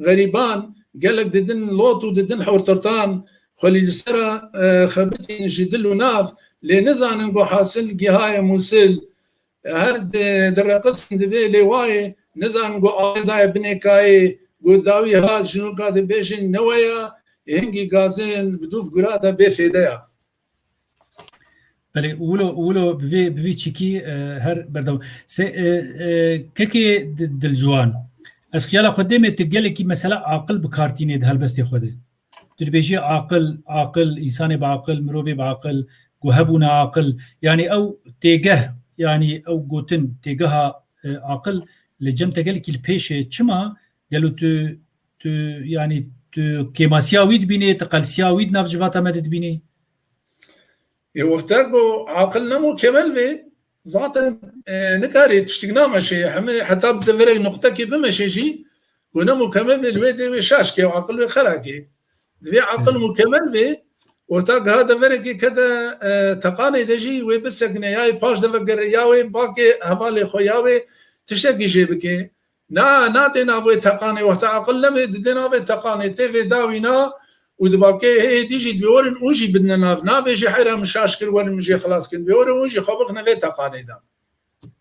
xerîban, gelek didin lot û didin hewrtirtan, xwelî li sera, e, xebitîn ji dil û nav, lê nizanin ku hasil gihaye Mûsil. Her di-, direqisin divê lê wayê, nizanin ku avê daye binê kayê, ku dawî hat jinûka dibêjin neweya, hingî gazin bi dûv gura de bê fêde ya. Belê, wilo, wilo bi vê, bi vî çîkî, e, her berdewam. Se, e, e, kekê di-, Dilciwan. Ez xiyala xwe dêmê tu gelekî mesela aqil bi kar tînê di helbestê xwe de. Tu dibêjî aqil, aqil, însanê bi aqil, mirovê bi aqil, ku hebûna aqil. Yani ew têgeh, yani ew gotin têgeha, e, aqil li cem te gelekî li pêş e. Çima? Gelo tu, tu, yani tu kêmasiya wî dibînî, tu qelsiya wî di nav civata me de dibînî? Ê, wexta ku aqil ne mukemel be, zaten, e, nikarê tiştik nameşe. Hemî heta bi deverek nuqtekê bimeşe jî, ku ne mukemel be, li wê dê wê şaş ke, aqil wê xera ke. Divê aqil Hı. mukemel be, wexta giha deverekê kete, e, teqanê de jî wê bisekine, ya wê paş de vegere, ya wê bakê hevalê xwe, ya wê tiştekî jê bike. Na, natê nav wê teqanê, wexta aqil nebe, didê navê teqanê, tê vê dawîna û dibakê hê dî jî dibê werin û jî bidine nav. Nabêjê heyra min şaş kir, werin min jê xilas kin. Bê werin û jî xwe bixine vê teqanê de.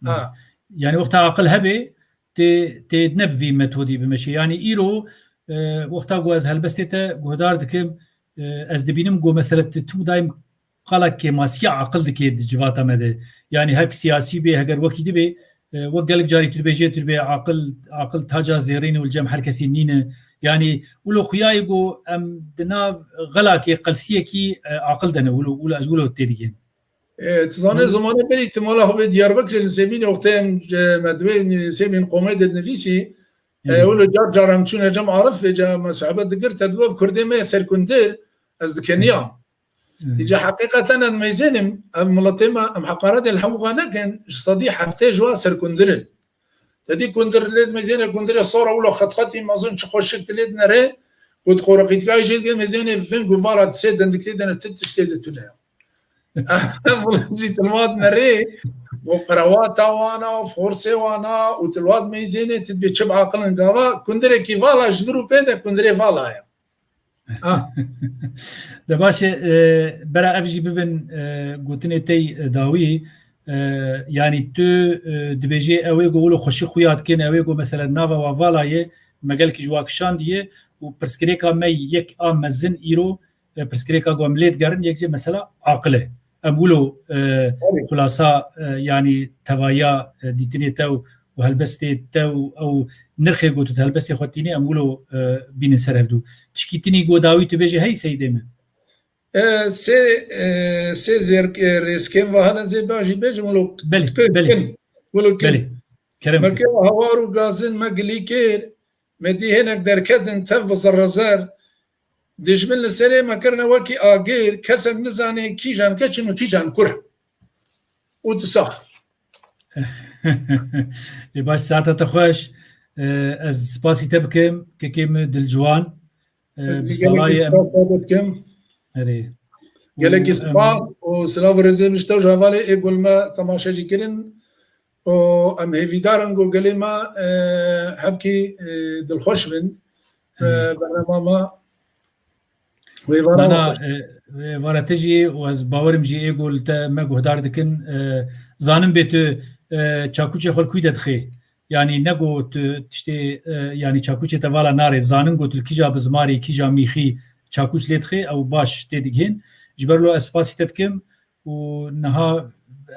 Ha. Yani wexta aqil hebe, tê, tê ne bi vî metodî bimeşe. Yani îro, e, wexta ku ez helbestê te guhdar dikim, e, ez dibînim ku mesela tu, tu daîm qala kêmasiya aqil dike di civata me de. Yani hek siyasî bê, heger wekî dibê, e, wek gelek carî tu dibêjê, tu dibê aqil, aqil taca zêrîn û li cem her kesî nîne. Yanî wilo xuyayê ku em di nav xelakê qelsiyekî, e, aqil de ne, wilo, wilo ez wilo têdigihim. E, tu zanî, hı, zimanê berî tu mala xwe bê Diyarbekirê li Sêmînê wextê em, e, me di wê Sêmîn qomê de dinivîsî, e, hı, wilo car car em çûne cem Arif, vêca me sohbet dikir, te digot, Kurdê me serkundir, ez dikeniyam. Hı. Îca heqîqeten em meyzênim, ev miletê me, em heqaretê li hemû nekin, ji sedî heftê ji wan serkundir in. Te dî kundir lê dimeyzêne, kundirê sor e, wilo xetxetî mezin, çi xweşik dilê dinerê, ku di qoreqîtikayê jê dike meyzêne, vin ku vala di sê dendiktê de ne, tu tiştê de tune ya. Wilo jî tilmat nerê, ku qerewata wana, forsê wana û tilwat meyzêne, tu dibê çi bi aqilin gava, kundirekî vala ji vir û pê de kundirê vala ya. Ah. De baş e, e, bera ev jî bibin, e, gotinê tey, e, dawî, e, yanî tu, e, dibêjê ew ê ku wilo xweşik xuya dikin, ew ê ku mesela nava wa vala ye, me gelkî ji wa kişandiye û pirsgirêka me yek a mezin îro, e, pirsgirêka ku em lê digerin yek jê mesela aqil e. Em wilo, e, Tabii. xulasa, e, yanî tevahiya, e, dîtinê te û û helbestê te û ew nirxê ku tu di helbestê xwe tînî, em wilo, e, bînin ser hevdû. Tişkî tinî ku dawî tu bêjî hey Seyîdê min? E, sê, e, sê zêr, e, rêzkên ve hene zê ben jî bêjim wilo Belê, kin, belê. kin. Wilo kin. Belê. Kerem Me kin. kir hawar û gazin me gilî kir. Me dî hinek derketin tev bi zerrezer. Dijmin li serê me kirine wekî agir. Kesek nizane kîjan keç in û kîjan kur. û tu sax. Ê baş, saeta te xweş. E, ez spasî te bikim, kekê min dilciwan. E, Ez bi jî salayê gelekî em spas te dikim. Erê. Gelekî Û em spas û silav û rêzê min ji te û ji hevalê ê gul me temaşe jî kirin. Û em hêvîdar in ku gelê me, e, hevkî, e, dilxweş bin. E, Erê. Bernama me Wê vara Mana, e, e, vara te jî û ez bawerim jî ê ku li te me guhdar dikin, e, zanim bê tu, e, çakûçê xwe li kû de dixê. Yanî ne ku tu tiştê, e, yanî çakûçê te vala narê. Zanim ku tu li kîja bizmarî, kîja mîxî çakûç lê dixê, ew baş tê digihên. Ji ber lo ez spasî te dikim û niha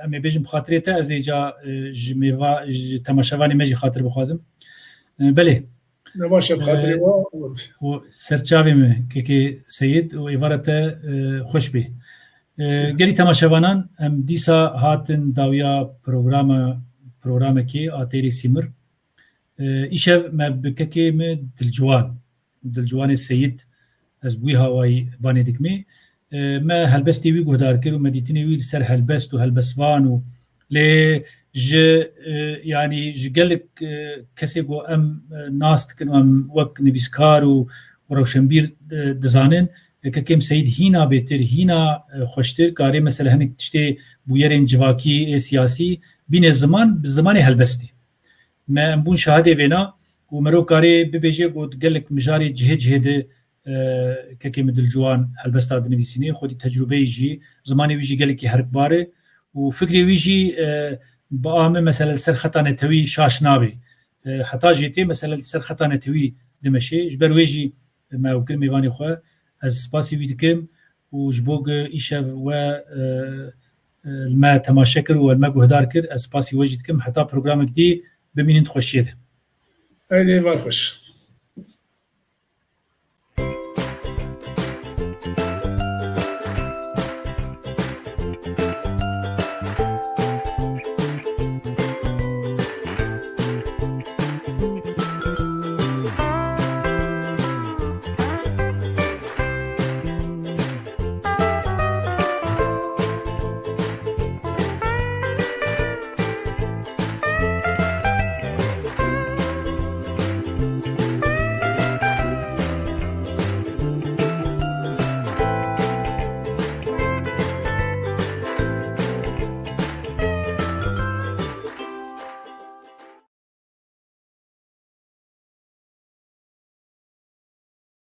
em ê bêjin bi xatirê te, ez ê ca, e, ji mêva-, ji temaşevanê me jî xatir bixwazim. E, belê. Ne baş e, bi xatirê E, we. Û serçavê me, kekê Seyid û êvara te, e, xweş bê. E, gelî temaşevanan, em dîsa hatin dawiya programa, programekê a Têrê Sîmir. E, îşev me bi kekê me Dilciwan, Dilciwanê Seyid, ez bi wî hawayî banê dikimê. E, me helbestê wî guhdar kir û me dîtinê wî li ser helbest û helbestvan û lê ji, e, yanî ji gelek, e, kesê ku em, e, nas dikin û em wek nivîskar û, û rewşenbîr, e, dizanin, e, kekê me Seyid hîna bêtir, hîna, e, xweştir, karê mesela hinek tiştê bûyerên civakî ê siyasî bîne ziman, bi zimanê helbestê. Me em bûn şahidê vêna û mero karê bibêje ku gelek mijarê cihê cihê de, e, kekê min Dilciwan helbesta dinivîsînê, xwedî tecrûbeyê jî, zimanê wî jî gelekî herikbar e û fikrê wî jî, e, bi a min mesela li ser xeta netewî şaş nabe. E, heta jê tê mesela li ser xeta netewî dimeşê. Ji ber wê jî me ew kir mêvanê xwe. Ez spasî wî dikim û ji bo ku îşev we, e, e, li me temaşe kir û we li me guhdar kir, ez spasî we jî dikim. Heta programek dî bimînin di xweşiyê de. Eydê êvar xweş.